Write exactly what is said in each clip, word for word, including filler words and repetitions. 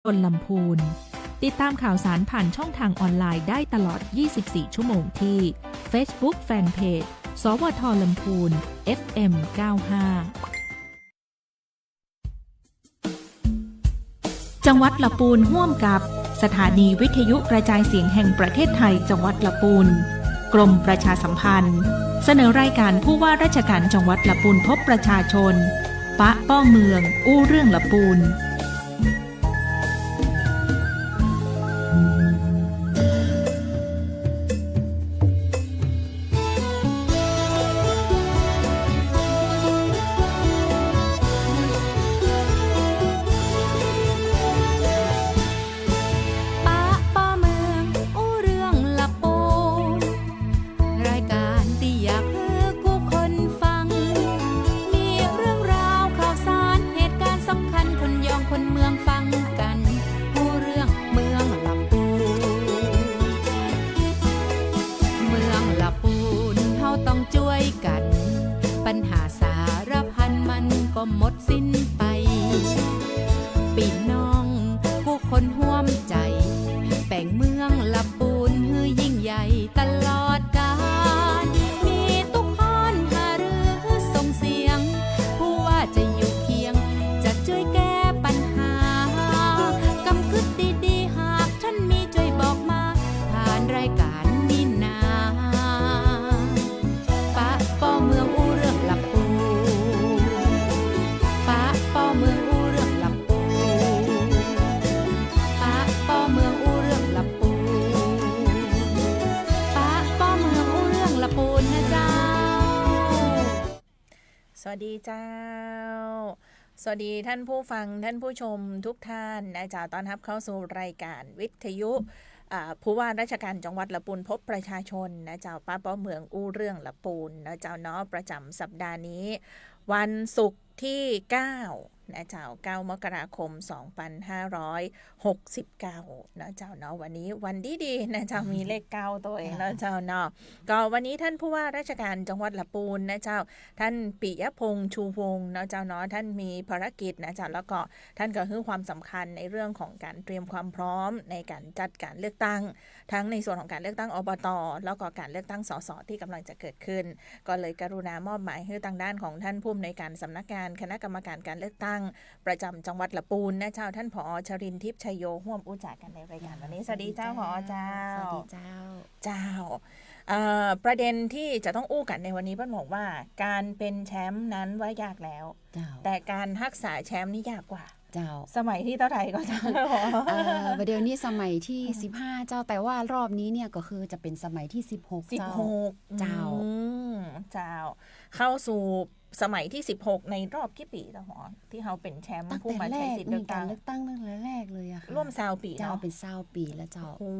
นลำพูน ติดตามข่าวสารผ่านช่องทางออนไลน์ได้ตลอด ยี่สิบสี่ ชั่วโมงที่ Facebook Fanpage สวท ลำพูน เอฟเอ็ม เก้าห้า จังหวัดละปูนฮ่วมกับสถานีวิทยุกระจายเสียงแห่งประเทศไทยจังหวัดละปูน กรมประชาสัมพันธ์ เสนอรายการผู้ว่าราชการจังหวัดละปูนพบประชาชน ปะป้อเมืองอู้เรื่องละปูน ปะป้อเมืองอู้เรื่องละปูน รายก๋านตี้อยากหื้อกู้คนฟัง มีเรื่องราวข่าวสารเหตุก๋ารณ์สำคัญ คนยองคนเมืองฟังกั๋น อู้เรื่องเมืองละปูน เมืองละปูนเฮาต้องจ้วยกั๋น ปัญหาสารพันมันก็หมดสิ้นไป ปี้น้องกู้คนฮ่วมใจ๋ แป๋งเมืองละปูนหื้อยิ่งใหญ่ตลอดกาล มีตุ๊กฮ้อนหารือส่งเสียง ผู้ว่าจะอยู่เคียง จะจ้วยแก้ปัญหา กำกึ๊ดดีๆ หากท่านมีจ้วยบอกมา ผ่านรายก๋านนี้นา ปะป้อเมืองอู้เรื่องละปูน ปะป้อเมืองอู้เรื่องละปูน ปะป้อเมืองอู้เรื่องละปูน ปะป้อเมืองอู้เรื่องละปูนนะเจ้า สวัสดีเจ้า สวัสดีท่านผู้ฟังท่านผู้ชมทุกท่านนะเจ้า ต้อนฮับเข้าสู่รายก๋านวิทยุ อ่า ผู้ว่าราชการจังหวัดละปูนพบประชาชนนะเจ้า ปะป้อเมืองอู้เรื่องละปูนนะเจ้าเนาะ ประจ๋ำสัปดาห์นี้ วันศุกร์ตี้ เก้า นะเจ้า เก้า มกราคม สองพันห้าร้อยหกสิบเก้า นะเจ้าเนาะ วันนี้วันดีๆ นะเจ้า มีเลข เก้า ตวยเองนะเจ้าเนาะ ก็วันนี้ท่านผู้ว่าราชการจังหวัดละปูนนะเจ้า ท่านปิยพงษ์ ชูวงศ์นะเจ้าเนาะ ท่านมีภารกิจนะเจ้า แล้วก็ท่านก็หื้อความสำคัญในเรื่องของก๋านเตรียมความพร้อมในก๋านจัดก๋านเลือกตั้ง ทั้งในส่วนของก๋านเลือกตั้ง อบต. แล้วก็ก๋านเลือกตั้ง สส. ตี้ก่ำลังจะเกิดขึ้น ก็เลยกรุณามอบหมายหื้อตางด้านของท่านผู้อำนวยก๋านสำนักงานคณะกรรมการก๋านเลือกตั้งประจ๋ำจังหวัดละปูนนะเจ้า ท่าน ผอ. ชรินทร์ ทิพย์ชัยโย ฮ่วมอู้จ๋ากั๋นในรายก๋านวันนี้ สวัสดีเจ้า ผอ. เจ้า สวัสดีเจ้า เจ้า เอ่อ ประเด็นตี้จะต้องอู้กั๋นในวันนี้เปิ้นบอกว่า ก๋านเป๋นแชมป์นั้นว่ายากแล้ว เจ้า แต่ก๋านฮักษาแชมป์นี่ยากกว่า เจ้า สมัยตี้เต้าใดก็เจ้า เอ่อ ประเดี๋ยวนี้สมัยตี้ สิบห้า เจ้า แต่ว่ารอบนี้เนี่ยก็คือจะเป๋นสมัยตี้ สิบหก เจ้า สิบหก เจ้า อืม เจ้า เข้าสู่สมัยตี้ สิบหก ในรอบกี่ปี๋เจ้า ผอ. ตี้เฮาเป๋นแชมป์ ตั้งแต่ ผู้มาใจ๊สิทธิ์เลือกตั้ง มีก๋านเลือกตั้งตั้งแต่แรกเลยอะค่ะ ร่วมซาวปี๋ เจ้า เนาะ เป๋นซาวปี๋แล้วเจ้า โอ้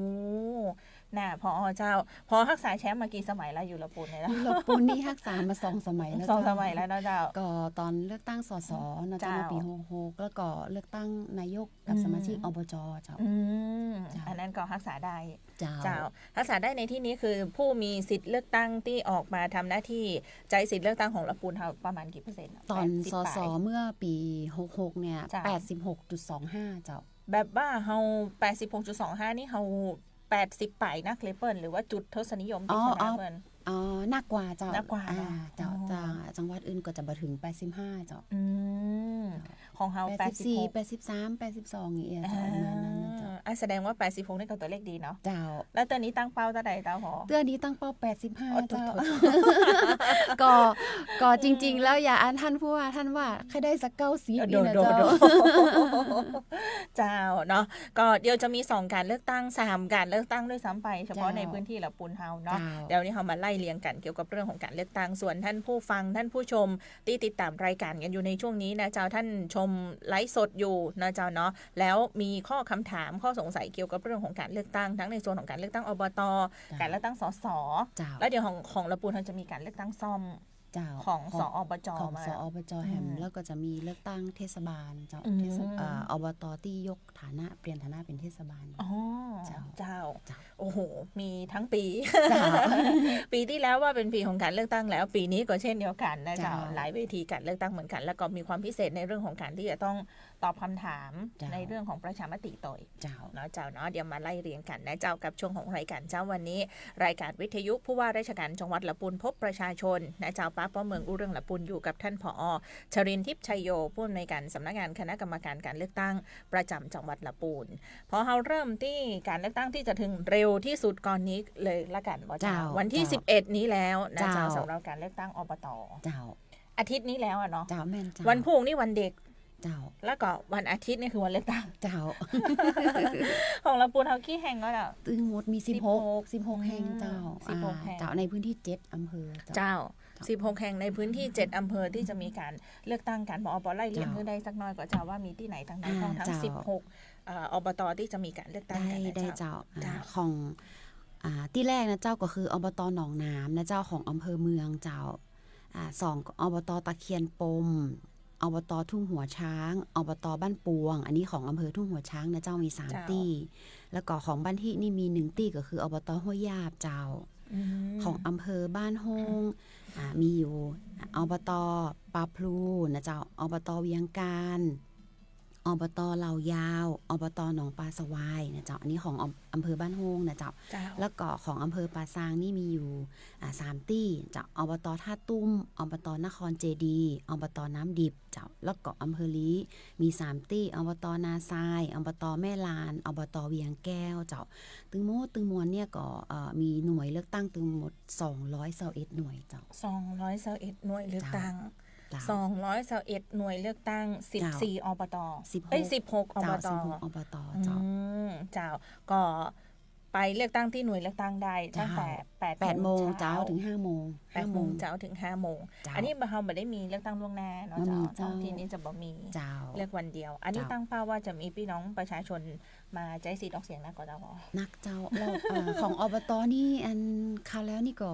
น่ะ ผอ. เจ้า ผอ. ฮักษาแชมป์มากี่สมัยแล้ว อยู่ละปูนเนี่ย อยู่ละปูนนี่ฮักษามาสองสมัยแล้ว สอง เจ้า สมัยแล้วเนาะเจ้า ก็ต๋อนเลือกตั้ง สส. เนาะเจ้า เจ้า เมื่อปี๋ หกหก แล้วก็เลือกตั้งนายกกับ อืม สมาชิก อบจ. เจ้า อืม เจ้า อันนั้นก็ฮักษาได้ เจ้า เจ้า ฮักษาได้ในตี้นี้คือผู้มีสิทธิ์เลือกตั้งตี้ออกมาทำหน้าตี้ใจ๊สิทธิ์เลือกตั้งของละปูนเฮาประมาณกี่เปอร์เซ็นต์อะ ต๋อน แปดสิบ สส. ป๋าย เมื่อปี๋ หกหก เนี่ย เจ้า แปดสิบหกจุดสองห้า เจ้า แบบว่าเฮา แปดสิบหกจุดสองห้า นี่เฮา แปดสิบ ป๋ายนักเลยเปิ้น หรือว่าจุดทศนิยมตี้ อ๋อ ชนะเปิ้น อ๋อ นักกว่าเจ้า นักกว่า อ่า เนาะ เจ้า อ๋อ เจ้า จังหวัดอื่นก็จะบ่เถิง แปดสิบห้า เจ้า อืม เจ้า ของเฮา แปดสิบสี่ แปดสิบสาม แปดสิบสอง อย่างเงี้ยเจ้า อ่า ประมาณนั้นนะเจ้า อ่ะ แสดงว่า แปดสิบหก นี่ก็ตั๋วเลขดีเนาะ เจ้า แล้วเตื้อนี้ตั้งเป้าเต้าใดเจ้า ผอ. เตื้อนี้ตั้งเป้า แปดสิบห้า เจ้า โอ้โถ ก็ ก็จริงๆ แล้วอย่าอันท่านผู้ว่า ท่านว่า ใค่ได้สัก เก้าสิบ เออ นี่นะ โดดๆ เจ้า โดดๆ เจ้าเนาะ ก็เดี๋ยวจะมีสองก๋านเลือกตั้ง สามก๋านเลือกตั้งด้วยซ้ำไป เฉพาะ เจ้า ในพื้นตี้ละปูนเฮาเนาะ เจ้า เดี๋ยวนี้เฮามาไล่เรียงกั๋นเกี่ยวกับเรื่องของก๋านเลือกตั้ง ส่วนท่านผู้ฟังท่านผู้ชมตี้ติดต๋ามรายก๋านกั๋นอยู่ในช่วงนี้นะเจ้า ท่านชมไลฟ์สดอยู่นะเจ้าเนาะ แล้วมีข้อคำถามข้อสงสัยเกี่ยวกับเรื่องของก๋านเลือกตั้ง ทั้งในส่วนของก๋านเลือกตั้ง อบต. เจ้า ก๋านเลือกตั้ง สส. เจ้า แล้วเดี๋ยวของ ของละปูนเฮาจะมีก๋านเลือกตั้งซ่อม เจ้า ของ ของ สอบจ. ของ มา สอบจ. แหม อืม แล้วก็จะมีเลือกตั้งเทศบาลเจ้า อืม เทศ- เอ่อ อบต. ตี้ยกฐานะ เปลี่ยนฐานะเป๋นเทศบาล อ๋อ เจ้า เจ้า เจ้า โอ้โห มีทั้งปี๋ เจ้า ปี๋ตี้แล้วว่าเป๋นปี๋ของก๋านเลือกตั้งแล้ว ปี๋นี้ก็เช่นเดียวกั๋นนะเจ้า เจ้า หลายเวทีก๋านเลือกตั้งเหมือนกั๋น แล้วก็มีความพิเศษในเรื่องของก๋านตี้จะต้อง ตอบคำถาม เจ้า ในเรื่องของประชามติต่อ เจ้า เนาะเจ้าเนาะ เดี๋ยวมาไล่เรียงกั๋นนะเจ้า กับช่วงของรายก๋านเจ๊าวันนี้ รายก๋านวิทยุผู้ว่าราชก๋านจังหวัดละปูนพบประชาชนนะเจ้า ปะป้อเมืองอู้เรื่องละปูน อยู่กับต้าน ผอ. ชรินทร์ ทิพย์ชัยโย ผู้อำนวยก๋านสำนักงานคณะกรรมการก๋านเลือกตั้งประจ๋ำจังหวัดละปูน ปอเฮาเริ่มตี้ก๋านเลือกตั้งตี้จะเถิงเร็วตี้สุดก่อนนี้เลยละกั๋นบ่เจ้า เจ้า วันตี้ เจ้า สิบเอ็ดนี้แล้วนะเจ้า เจ้า สำหรับก๋านเลือกตั้ง อบต. เจ้า อาทิตย์นี้แล้วอะเนาะ เจ้า แม่นเจ้า วันพูกนี้วันเด็ก เจ้า แล้วก็วันอาทิตย์นี่คือวันเลือกตั้ง เจ้า ของละปูนเฮากี่แห่งก็เจ้า ตึงหมดมี สิบหก สิบหก สิบหกแห่งเจ้า อืม สิบหก อ่า แห่ง เจ้า ในพื้นตี้เจ็ดอำเภอเจ้า เจ้า เจ้า สิบหกแห่งในพื้นตี้เจ็ดอำเภอตี้จะมีก๋านเลือกตั้งกั๋น ปอปอไล่เรียง เจ้า หื้อได้สักหน้อยก่อเจ้า ว่ามีตี้ไหนตังใด อ่า บ้าง ตึง เจ้า สิบหก เอ่อ อบต. ตี้จะมีก๋านเลือกตั้งกั๋นนะ ได้ ได้ เจ้า เจ้า อ่า เจ้า ของ อ่า ตี้แรกนะเจ้า ก็คือ อบต. หนองน้ำนะเจ้า ของอำเภอเมืองเจ้า อ่า สอง อบต. ตะเคียนปม อบต. ทุ่งหัวช้าง อบต. บ้านปวง อันนี้ของอำเภอทุ่งหัวช้างนะเจ้า มีสาม เจ้า ตี้ แล้วก็ของบ้านฮินี่มีหนึ่งตี้ ก็คือ อบต. ห้วยหยาบเจ้า อืม ของอำเภอบ้านโฮ่ง อ่า มีอยู่ อบต. ป่าพลูนะเจ้า อบต. เวียงก๋าน อบต. เหล่ายาว อบต. หนองปลาสวายนะเจ้า อันนี้ของอำ อำเภอบ้านโฮ่งนะเจ้า เจ้า แล้วก็ของอำเภอป่าซางนี่มีอยู่ อ่า สามตี้เจ้า อบต. ท่าตุ้ม อบต. นครเจดีย์ อบต. น้ำดิบเจ้า แล้วก็อำเภอลี้มีสามตี้ อบต. นาทราย อบต. แม่ลาน อบต. เวียงแก้วเจ้า ตึงหมดตึงมวลเนี่ยก็ เอ่อ มีหน่วยเลือกตั้งตึงหมด สองร้อยซาวเอ็ดหน่วยเจ้า สองร้อยซาวเอ็ดหน่วยเลือกตั้ง เจ้า เจ้า สองร้อยซาวเอ็ดหน่วยเลือกตั้ง สิบสี่ เจ้า อบต. สิบหก เอ้ย สิบหก เจ้า อบต. สิบหก อบต. เจ้า อืม เจ้า ก็ไปเลือกตั้งตี้หน่วยเลือกตั้งได้ เจ้า ตั้งแต่ แปด แปดโมง โมงเจ๊า เจ๊า เถิง ห้าโมง แปดโมง ห้าโมง เจ๊า เถิง ห้าโมง เจ้า อันนี้บ่า เฮาบ่ได้มีเลือกตั้งล่วงหน้าเนาะ บ่มี เจ้า เจ้า ท้องถิ่นนี่จะบ่มี เจ้า เลือกวันเดียว อันนี้ เจ้า ตั้งเป้าว่าจะมีปี้น้องประชาชนมาใจ๊สิทธิ์ออกเสียงนักก่อเจ้า นักเจ้า รอบ เอ่อ ของ อบต. นี่อันคราวแล้วนี่ก็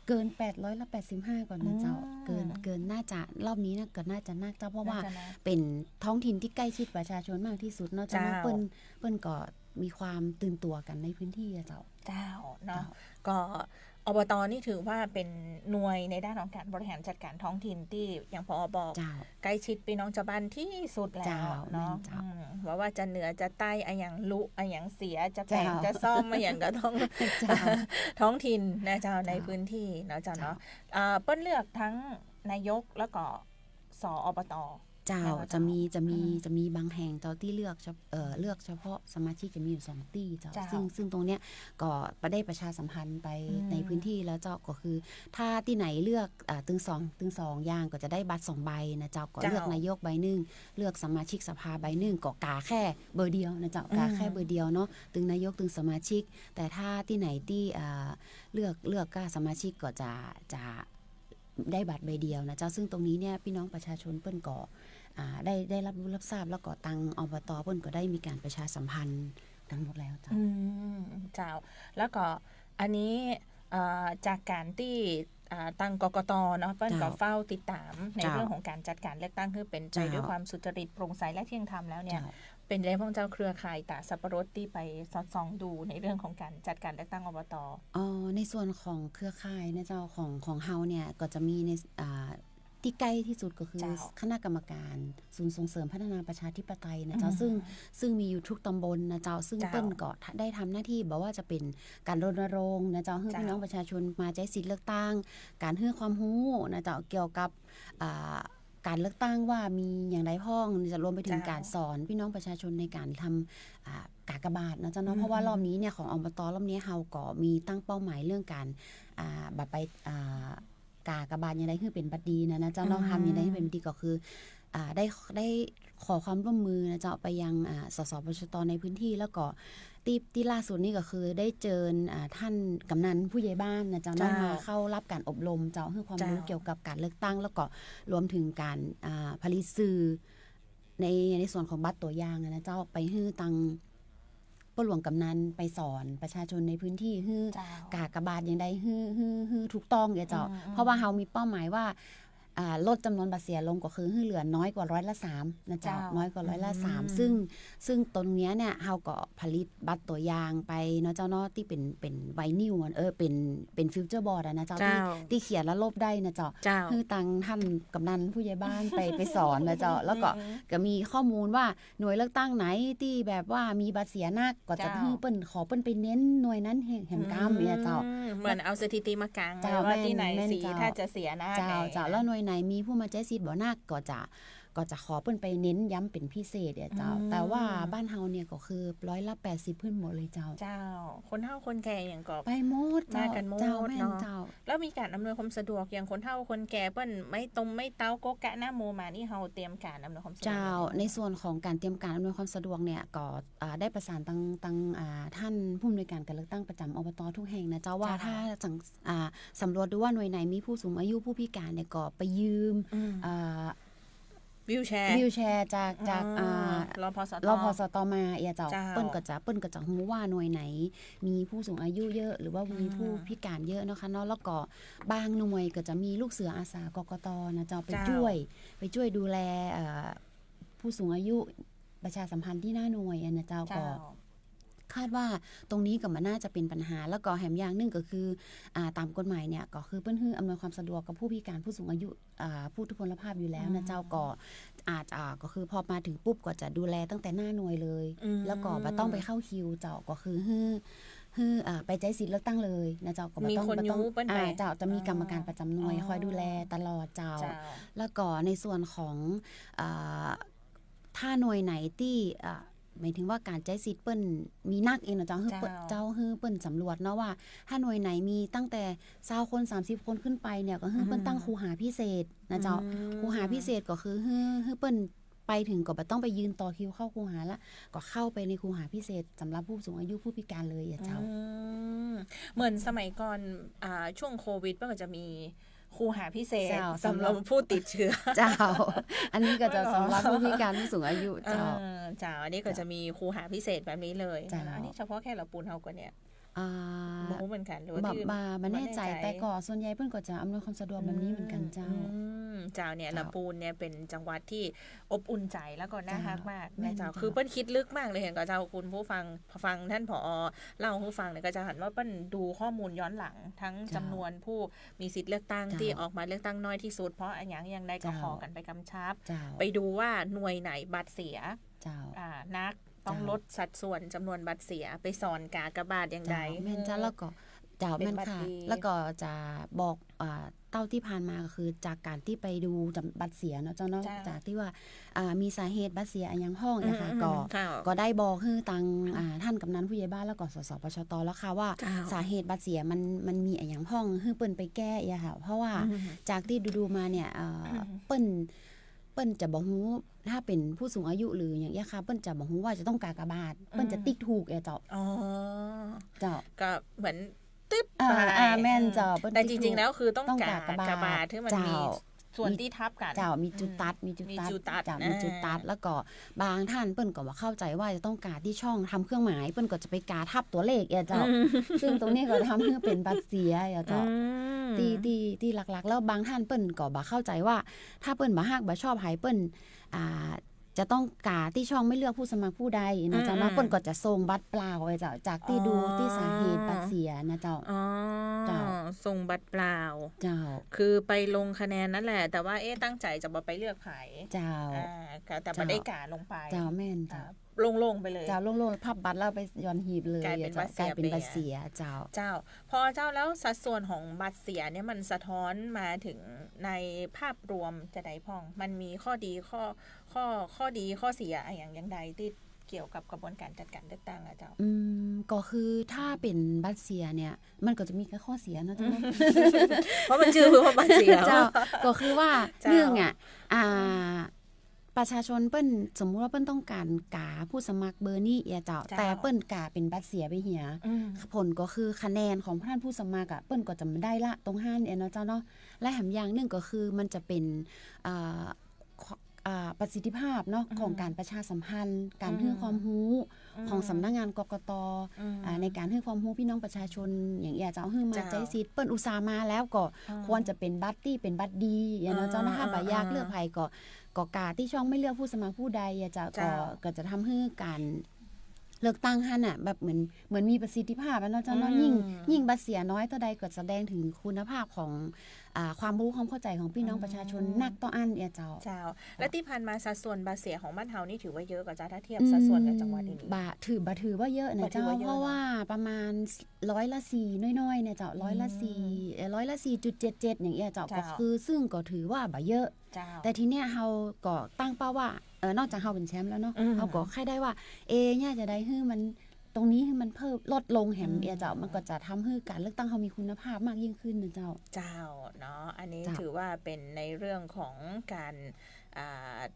เกินแปดร้อยละแปดสิบห้าก่อนนะเจ้า อืม เกิน เกิน น่าจะรอบนี้นะ ก็น่าจะนักเจ้า เพราะว่า น่าจะนัก เป๋นท้องถิ่นตี้ใก้ชิดประชาชนมากตี้สุดเนาะเจ้าเนาะ เจ้า เปิ้น เปิ้นก็มีความตื่นตั๋วกั๋นในพื้นตี้อะเจ้า เจ้าเนาะ เจ้า ก็ อบต. นี่ถือว่าเป๋นหน่วยในด้านของก๋านบริหารจัดก๋านท้องถิ่นตี้อย่าง ผอ. บอก เจ้า ใก้ชิดปี้น้องจาวบ้านตี้สุดแล้ว เจ้า เนาะ แม่นเจ้า อืม ว่า ว่าจะเหนือจะใต้อะหยังลุอะหยังเสีย จะแป๋ง เจ้า จะซ่อมอะหยังก็ต้อง เจ้า ท้องถิ่นนะเจ้า เจ้า ในพื้นตี้เนาะเจ้าเนาะ เจ้า อ่า เปิ้นเลือกตึงนายกแล้วก็ ส.อบต. เจ้า เจ้า จะมี จะมี อืม จะมีบางแห่งเจ้าตี้เลือกเฉพาะ เอ่อ เลือกเฉพาะสมาชิกจะมีอยู่สองตี้เจ้า เจ้า ซึ่ง ซึ่งตรงเนี้ยก็ได้ประชาสัมพันธ์ไป อืม ในพื้นตี้แล้วเจ้า ก็คือถ้าตี้ไหนเลือก อ่า ตึงสอง ตึงสองอย่างก็จะได้บัตรสองใบนะเจ้า ก็ เจ้า เลือกนายกใบนึ่ง เลือกสมาชิกสภาใบนึ่ง ก็ก๋าแค่เบอร์เดียวนะเจ้า อืม ก๋าแค่เบอร์เดียวเนาะ ตึงนายกตึงสมาชิก แต่ถ้าตี้ไหนตี้ อ่า เลือก เลือกก้าสมาชิกก็จะ จะ ได้บัตรใบเดียวนะเจ้า ซึ่งตรงนี้เนี่ยปี้น้องประชาชนเปิ้นก็ อ่า ได้ ได้รับรู้รับทราบ แล้วก็ตัง อบต. เปิ้นก็ได้มีก๋านประชาสัมพันธ์กั๋นหมดแล้วเจ้า อืม เจ้า แล้วก็อันนี้ เอ่อ จากก๋านตี้ อ่า ตัง กกต. เนาะ เปิ้นก็ เจ้า เฝ้าติดต๋ามใน เจ้า เรื่องของก๋านจัดก๋านเลือกตั้งหื้อเป๋นไป เจ้า ด้วยความสุจริต โปร่งใส และเที่ยงธรรมแล้วเนี่ย เจ้า เป๋นไงพ่องเจ้า เครือข่ายต๋าสับปะรดตี้ไปสอดส่องดูในเรื่องของก๋านจัดก๋านเลือกตั้ง อบต. เอ่อ ในส่วนของเครือข่ายนะเจ้า ของ ของเฮาเนี่ย ก็จะมีใน อ่า ตี้ใก้ตี้สุดก็คือ เจ้า คณะกรรมการศูนย์ส่งเสริมพัฒนาประชาธิปไตยนะเจ้า อืม ซึ่ง ซึ่งมีอยู่ทุกตำบลนะเจ้า ซึ่ง เจ้า เปิ้นก็ได้ทำหน้าตี้ บ่ว่าจะเป๋นก๋านรณรงค์นะเจ้า หื้อ เจ้า ปี้น้องประชาชนมาใจ๊สิทธิ์เลือกตั้ง ก๋านหื้อความฮู้นะเจ้า เกี่ยวกับ อ่า ก๋านเลือกตั้งว่ามีอย่างใดพ่อง จะรวมไปเถิง เจ้า ก๋านสอนปี้น้องประชาชนในก๋านทำ อ่า ก๋ากบาทนะเจ้าเนาะ อืม เพราะว่ารอบนี้เนี่ยของ อบต. รอบนี้เฮาก็มีตั้งเป้าหมายเรื่องก๋าน อ่า แบบไป อ่า ก๋ากบาทอย่างใดหื้อเป๋นบัตรดีนะ นะเจ้าเนาะ อืม ทำอย่างใดหื้อเป๋นบัตรดีก็คือ อ่า ได้ ได้ขอความร่วมมือนะเจ้า ไปยัง อ่า สสปชต. ในพื้นตี้ แล้วก็ตี้ ตี้ล่าสุดนี่ก็คือได้เจิญ อ่า ต้านก๋ำนันผู้ใหญ่บ้านนะเจ้าเนาะ เจ้า มาเข้ารับก๋านอบรมเจ้า หื้อความฮู้ เจ้า เกี่ยวกับก๋านเลือกตั้ง แล้วก็รวมเถิงก๋าน อ่า ผลิตสื่อ ใน ในส่วนของบัตรตั๋วอย่างอะนะเจ้า ไปหื้อตังป้อหลวงก๋ำนันไปสอนประชาชนในพื้นตี้ หื้อ เจ้า ก๋ากบาทอย่างใดหื้อ หื้อ หื้อถูกต้องเนี่ยเจ้า อืม อืม เพราะว่าเฮามีเป้าหมายว่า อ่า ลดจ๋ำนวนบัตรเสียลงก็คือหื้อเหลือน้อยกว่าร้อยละสามนะเจ้า เจ้า น้อยกว่าร้อยละสาม อืม ซึ่ง ซึ่งตรงเนี้ยเนี่ย เฮาก็ผลิตบัตรตั๋วอย่างไปเนาะเจ้าเนาะ ตี้เป๋น เป๋นไวนิลอะ เออ เป๋น เป๋น future board อะนะเจ้า เจ้า ตี้ ตี้เขียนแล้วลบได้นะเจ้า เจ้า หื้อตังท่านกำนันผู้ใหญ่บ้านไป ไปสอนนะเจ้า แล้วก็ อืม ก็มีข้อมูลว่า หน่วยเลือกตั้งไหนตี้แบบว่ามีบัตรเสียนัก ก็จะ เจ้า หื้อเปิ้น ขอเปิ้นไปเน้นหน่วยนั้นแหม แหมกำเนี่ยเจ้า อืม เหมือนเอาสถิติมากาง เจ้า ไว้ว่าตี้ไหน แม่น แม่น สี เจ้า ถ้าจะเสียนัก เจ้า ไหน เจ้า แล้วหน่วยไหนมีผู้มาใจ๊สิทธิ์บ่นัก ก็จะ ก็จะขอเปิ้นไปเน้นย้ำเป๋นพิเศษเนี่ยเจ้า อืม แต่ว่าบ้านเฮาเนี่ยก็คือร้อยละแปดสิบขึ้นหมดเลยเจ้า เจ้า คนเฒ่าคนแก่อย่างก็ ไปหมดเจ้า มากั๋นหมด เจ้า แม่น เนาะ เจ้า แล้วมีก๋านอำนวยความสะดวกอย่างคนเฒ่าคนแก่เปิ้นไม้ตมไม้เต๊าโก๊ะกะน้ำโมมานี่ เฮาเตรียมก๋านอำนวยความสะดวก เจ้า ยังไง ในส่วนของก๋านเตรียมก๋านอำนวยความสะดวกเนี่ย ก็ อ่า ได้ประสานตัง ตัง อ่า ท่านผู้อำนวยก๋านก๋านเลือกตั้งประจ๋ำ อบต. ทุกแห่งนะเจ้า ว่า เจ้า ถ้าสัง อ่า สำรวจดูว่าหน่วยไหนมีผู้สูงอายุผู้พิการเนี่ย ก็ไปยืม อืม อ่า วีลแชร์ วีลแชร์จาก จาก อ๋อ อ่า รพสต. รพสต. มาเอียเจ้า เจ้า เปิ้นก็จะ เปิ้นก็จะฮู้ว่าหน่วยไหนมีผู้สูงอายุเยอะ หรือว่ามี อืม ผู้พิการเยอะเนาะคะเนาะ แล้วก็บางหน่วยก็จะมีลูกเสืออาสา กกต. นะเจ้า ไป เจ้า จ้วย ไปจ้วยดูแล เอ่อ ผู้สูงอายุ ประชาสัมพันธ์ตี้หน้าหน่วยอะนะเจ้า เจ้า ก็คาดว่าตรงนี้ก็บ่น่าจะเป๋นปัญหา แล้วก็แหมอย่างนึ่งก็คือ อ่า ต๋ามกฎหมายเนี่ย ก็คือเปิ้นหื้ออำนวยความสะดวกกับผู้พิการผู้สูงอายุ อ่า ผู้ทุพพลภาพอยู่แล้วนะเจ้า อืม ก็อาจจะ อ่า ก็คือพอมาถึงปุ๊บก็จะดูแลตั้งแต่หน้าหน่วยเลย อืม แล้วก็บ่ต้องไปเข้าคิวเจ้า ก็คือหื้อ หื้อ อ่า ไปใจ๊สิทธิ์เลือกตั้งเลยนะเจ้า ก็บ่ต้อง มีคน บ่ต้อง ยู้เปิ้นไป อ่า เจ้า จะมีกรรมการประจ๋ำหน่วย อ๋อ คอยดูแลตลอดเจ้า เจ้า แล้วก็ในส่วนของ อ่า ถ้าหน่วยไหนตี้ อ่า หมายถึงว่าก๋านใจ๊สิทธิ์เปิ้นมีนักเองนะเจ้า หื้อเปิ้น เจ้า เจ้า หื้อเปิ้นสำรวจเนาะว่า ถ้าหน่วยไหนมีตั้งแต่ซาวคน สามสิบคนขึ้นไปเนี่ย ก็หื้อเปิ้น อืม ตั้งคูหาพิเศษนะเจ้า อืม คูหาพิเศษก็คือหื้อ หื้อเปิ้นไปถึงก็บ่ต้องไปยืนต่อคิวเข้าคูหาละ ก็เข้าไปในคูหาพิเศษสำหรับผู้สูงอายุผู้พิการเลยอะเจ้า อืม เหมือนสมัยก่อน อ่า ช่วงโควิด มันก็จะมี คูหาพิเศษ เจ้า สำหรับ สำหรับผู้ติดเชื้อ เจ้า อันนี้ก็จะ อ๋อ สำหรับผู้พิการผู้สูงอายุ เจ้า เออ เจ้า อันนี้ก็ เจ้า จะมีคูหาพิเศษแบบนี้เลย เจ้า อันนี้เฉพาะแค่ละปูนเฮาก่อเนี่ย อ่า บ่ฮู้เหมือนกั๋น หรือว่า บ่ ตี้ บ่ บ่แน่ใจ๋ บ่แน่ใจ๋ แต่ก็ส่วนใหญ่เปิ้นก็จะอำนวยความสะดวกแบบนี้เหมือนกั๋นเจ้า อืม เจ้า เนี่ย เจ้า ละปูนเนี่ยเป๋นจังหวัดตี้อบอุ่นใจ๋แล้วก็น่าฮักมากนะเจ้า เจ้า แม่นเจ้า คือเปิ้นคิดลึกมากเลย หันก่อเจ้า คุณผู้ฟัง ฟังต้าน ผอ. เล่าหื้อฟังเนี่ย ก็จะหันว่าเปิ้นดูข้อมูลย้อนหลัง ตึง เจ้า จ๋ำนวนผู้มีสิทธิ์เลือกตั้ง เจ้า ตี้ออกมาเลือกตั้งน้อยตี้สุด เพราะอะหยังอย่างใดก็ เจ้า ขอกั๋นไปกำชับ เจ้า ไปดูว่าหน่วยไหนบัตรเสีย เจ้า อ่า นัก ต้อง เจ้า ลดสัดส่วนจ๋ำนวนบัตรเสีย ไปสอนกากบาทอย่างใด เจ้า แม่นเจ้า หื้อ แล้วก็ เจ้า เป๋น แม่น บัตร ค่ะ ดี แล้วก็จะบอก อ่า เต้าตี้ผ่านมาก็คือจากก๋านตี้ไปดูจ๋ำ บัตรเสียเนาะเจ้าเนาะ เจ้า จากตี้ว่า อ่า มีสาเหตุบัตรเสียอะหยังพ่องเนี่ยค่ะ อืม ก็ อืม ค่ะ ก็ได้บอกหื้อตัง อ่า ต้านกำนันผู้ใหญ่บ้านแล้วก็ สสปชต. แล้วค่ะว่า เจ้า สาเหตุบัตรเสียมัน มันมีอะหยังพ่อง หื้อเปิ้นไปแก้เอียค่ะ เพราะว่า อืม จากตี้ดูๆ มาเนี่ย เอ่อ อืม เปิ้น เปิ้นจะบ่ฮู้ ถ้าเป๋นผู้สูงอายุหรืออย่างเอี้ยค่ะ เปิ้นจะบ่ฮู้ว่าจะต้องกากบาท เปิ้นจะติ๊กถูกเอียเจ้า อ๋อ เจ้า ก็เหมือน ตึ๊บ อ่า ไป อ่า แม่นเจ้า เปิ้น แต่จริงๆ แล้วคือต้อง ต้องกากบาท กากบาทที่มันมี เจ้า ส่วนตี้ทับกั๋น เจ้า มีจุดตัด อืม มีจุดตัด มีจุดตัด เจ้า อ่า มีจุดตัด แล้วก็บางต้านเปิ้นก็บ่เข้าใจ๋ว่าจะต้องกาตี้ช่องทำเครื่องหมาย เปิ้นก็จะไปกาทับตั๋วเลขเอียเจ้า อืม ซึ่งตรงนี้ก็ทำหื้อเป๋นบัตรเสียเอียเจ้า อืม ตี้ ตี้ ตี้หลักๆ แล้วบางต้านเปิ้นก็บ่เข้าใจ๋ว่า ถ้าเปิ้นบ่ฮักบ่ชอบใผเปิ้น อ่า จะต้องกาตี้ช่องไม่เลือกผู้สมัครผู้ใดนะเจ้า อืม เนาะ อืม เปิ้นก็จะส่งบัตรเปล่าไปเจ้า จากตี้ดู อ๋อ ตี้สาเหตุบัตรเสียนะเจ้า อ๋อ เจ้า ส่งบัตรเปล่า เจ้า คือไปลงคะแนนนั่นแหละ แต่ว่า เอ๊ะ ตั้งใจ๋จะบ่ไปเลือกใผ เจ้า อ่า แต่ แต่ เจ้า บ่ได้กาลงไป เจ้า แม่นเจ้า อ่า โล่งๆ ไปเลย เจ้า โล่งๆ พับบัตรแล้วไปหย่อนหีบเลย ก๋ายเป๋น เจ้า บัตรเสีย ก๋ายเป๋น ไป บัตรเสีย เจ้า เจ้า ผอ เจ้า แล้วสัดส่วนของบัตรเสียเนี่ยมันสะท้อนมาเถิงในภาพรวมจะใดพ่อง มันมีข้อดี ข้อ ข้อ ข้อดี ข้อเสียอะหยังอย่างใดตี้เกี่ยวกับกระบวนก๋านจัดก๋านเลือกตั้งอะเจ้า อืม ก็คือถ้าเป๋นบัตรเสียเนี่ย มันก็จะมีแค่ข้อเสียเนาะเจ้าเนาะ เพราะมันจื้อว่าบัตรเสีย เจ้า ก็คือว่า เจ้า นึ่งอะ อ่า ประชาชนเปิ้น สมมุติว่าเปิ้นต้องก๋านกาผู้สมัครเบอร์นี้เอียเจ้า เจ้า แต่เปิ้นกาเป๋นบัตรเสียไปเหีย อืม ผลก็คือคะแนนของต้านผู้สมัครอะ เปิ้นก็จะบ่ได้ละตรงหั้นเอียเนาะเจ้าเนาะ และแถมอย่างนึ่งก็คือมันจะเป๋น อ่า อ่า ประสิทธิภาพเนาะ อืม ของก๋านประชาสัมพันธ์ ก๋าน อืม หื้อความฮู้ อื ของสำนักงาน กกต อืม อ่า ในก๋านหื้อความฮู้ปี้น้องประชาชน อย่างเอี้ยเจ้า หื้อมา เจ้า ใจ๊สิทธิ์ เปิ้นอุตส่าห์มาแล้วก็ อืม ควรจะเป๋นบัตรตี้เป๋นบัตรดี อย่างเนาะเจ้านะ อ่า ถ้าบ่อยาก อ่า เลือกใผก็ ก็กาตี้ช่องไม่เลือกผู้สมัครผู้ใดอะเจ้า เจ้า ก็ ก็จะทำหื้อก๋านเลือกตั้งหั้นน่ะ แบบเหมือน เหมือนมีประสิทธิภาพอะเนาะเจ้าเนาะ อืม ยิ่ง ยิ่งบัตรเสียน้อยเต้าใดก็แสดงเถิงคุณภาพของ อ่า ความฮู้ความเข้าใจ๋ของปี้น้องประชาชน อืม นักเต้าอั้นเอี้ยเจ้า เจ้า แล้วตี้ผ่านมาสัดส่วนบัตรเสียของบ้านเฮานี่ถือว่าเยอะก่อเจ้า ถ้าเทียบสัดส่วนกับจังหวัดอื่นๆ อืม บ่ถือ บ่ถือว่าเยอะนะเจ้า บ่ถือว่าเยอะเนาะ เพราะว่าประมาณร้อยละสี่น้อยๆ เนี่ยเจ้า อืม ร้อยละสี่ เอ่อ ร้อยละสี่จุดเจ็ดเจ็ด อย่างเอี้ยเจ้า เจ้า ก็คือซึ่งก็ถือว่าบ่เยอะ เจ้า แต่ทีเนี้ยเฮาก็ตั้งเป้าว่า เอ่อ นอกจากเฮาเป๋นแชมป์แล้วเนาะ อืม เฮาก็ใค่ได้ว่า เอ เนี่ยจะใดหื้อมัน ตรงนี้หื้อมันเพิ่มลดลงแหม อืม เอี้ยเจ้า มันก็จะทำหื้อก๋านเลือกตั้งเฮามีคุณภาพมากยิ่งขึ้นนะเจ้า เจ้า เนาะ อันนี้ เจ้า ถือว่าเป๋นในเรื่องของก๋าน อ่า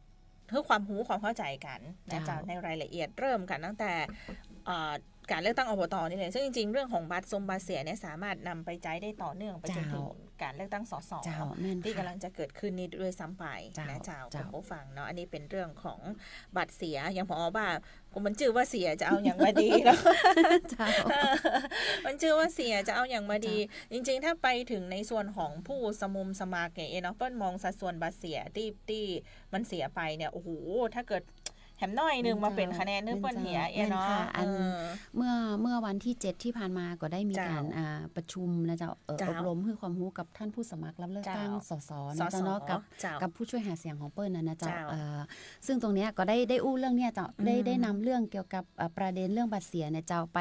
หื้อความฮู้ความเข้าใจ๋กั๋นนะเจ้า เจ้า ในรายละเอียดเริ่มกั๋นตั้งแต่ เอ่อ ก๋านเลือกตั้ง อบต นี่เลย ซึ่งจริงๆ เรื่องของบัตรส้มบัตรเสียเนี่ยสามารถนำไปใจ๊ได้ต่อเนื่องไปจนเถิง เจ้า ก๋านเลือกตั้ง สส เจ้า แม่นค่ะ ตี้ก่ำลังจะเกิดขึ้นนี่ด้วยซ้ำไป เจ้า นะเจ้า เจ้า คุณผู้ฟังเนาะ อันนี้เป๋นเรื่องของบัตรเสีย อย่างพอว่า มันจื้อว่าเสียจะเอาหยังมาดีเนาะ เจ้า มันจื้อว่าเสียจะเอาหยังมาดี เจ้า จริงๆ ถ้าไปเถิงในส่วนของผู้สมุมสมัครเนี่ยเนาะ เปิ้นมองสัดส่วนบัตรเสียตี้ ตี้มันเสียไปเนี่ย โอ้โห ถ้าเกิดแหมน้อยนึ่งมาเป๋นคะแนนนึ่งเปิ้นเหียเอี้ยเนาะ แม่นค่ะ อัน เออ เมื่อ เมื่อวันตี้เจ็ดตี้ผ่านมาก็ได้มีก๋าน เจ้า อ่า ประชุมนะเจ้า เอ่อ เจ้า อบรมหื้อความฮู้กับท่านผู้สมัครรับเลือกตั้ง เจ้า สส นะเจ้าเนาะ สส กับ เจ้า กับผู้ช่วยหาเสียงของเปิ้นนะนะเจ้า เจ้า เอ่อ ซึ่งตรงเนี้ยก็ได้ ได้อู้เรื่องเนี้ยเจ้า อืม ได้ ได้นำเรื่องเกี่ยวกับ เอ่อ ประเด็นเรื่องบัตรเสียเนี่ยเจ้า ไป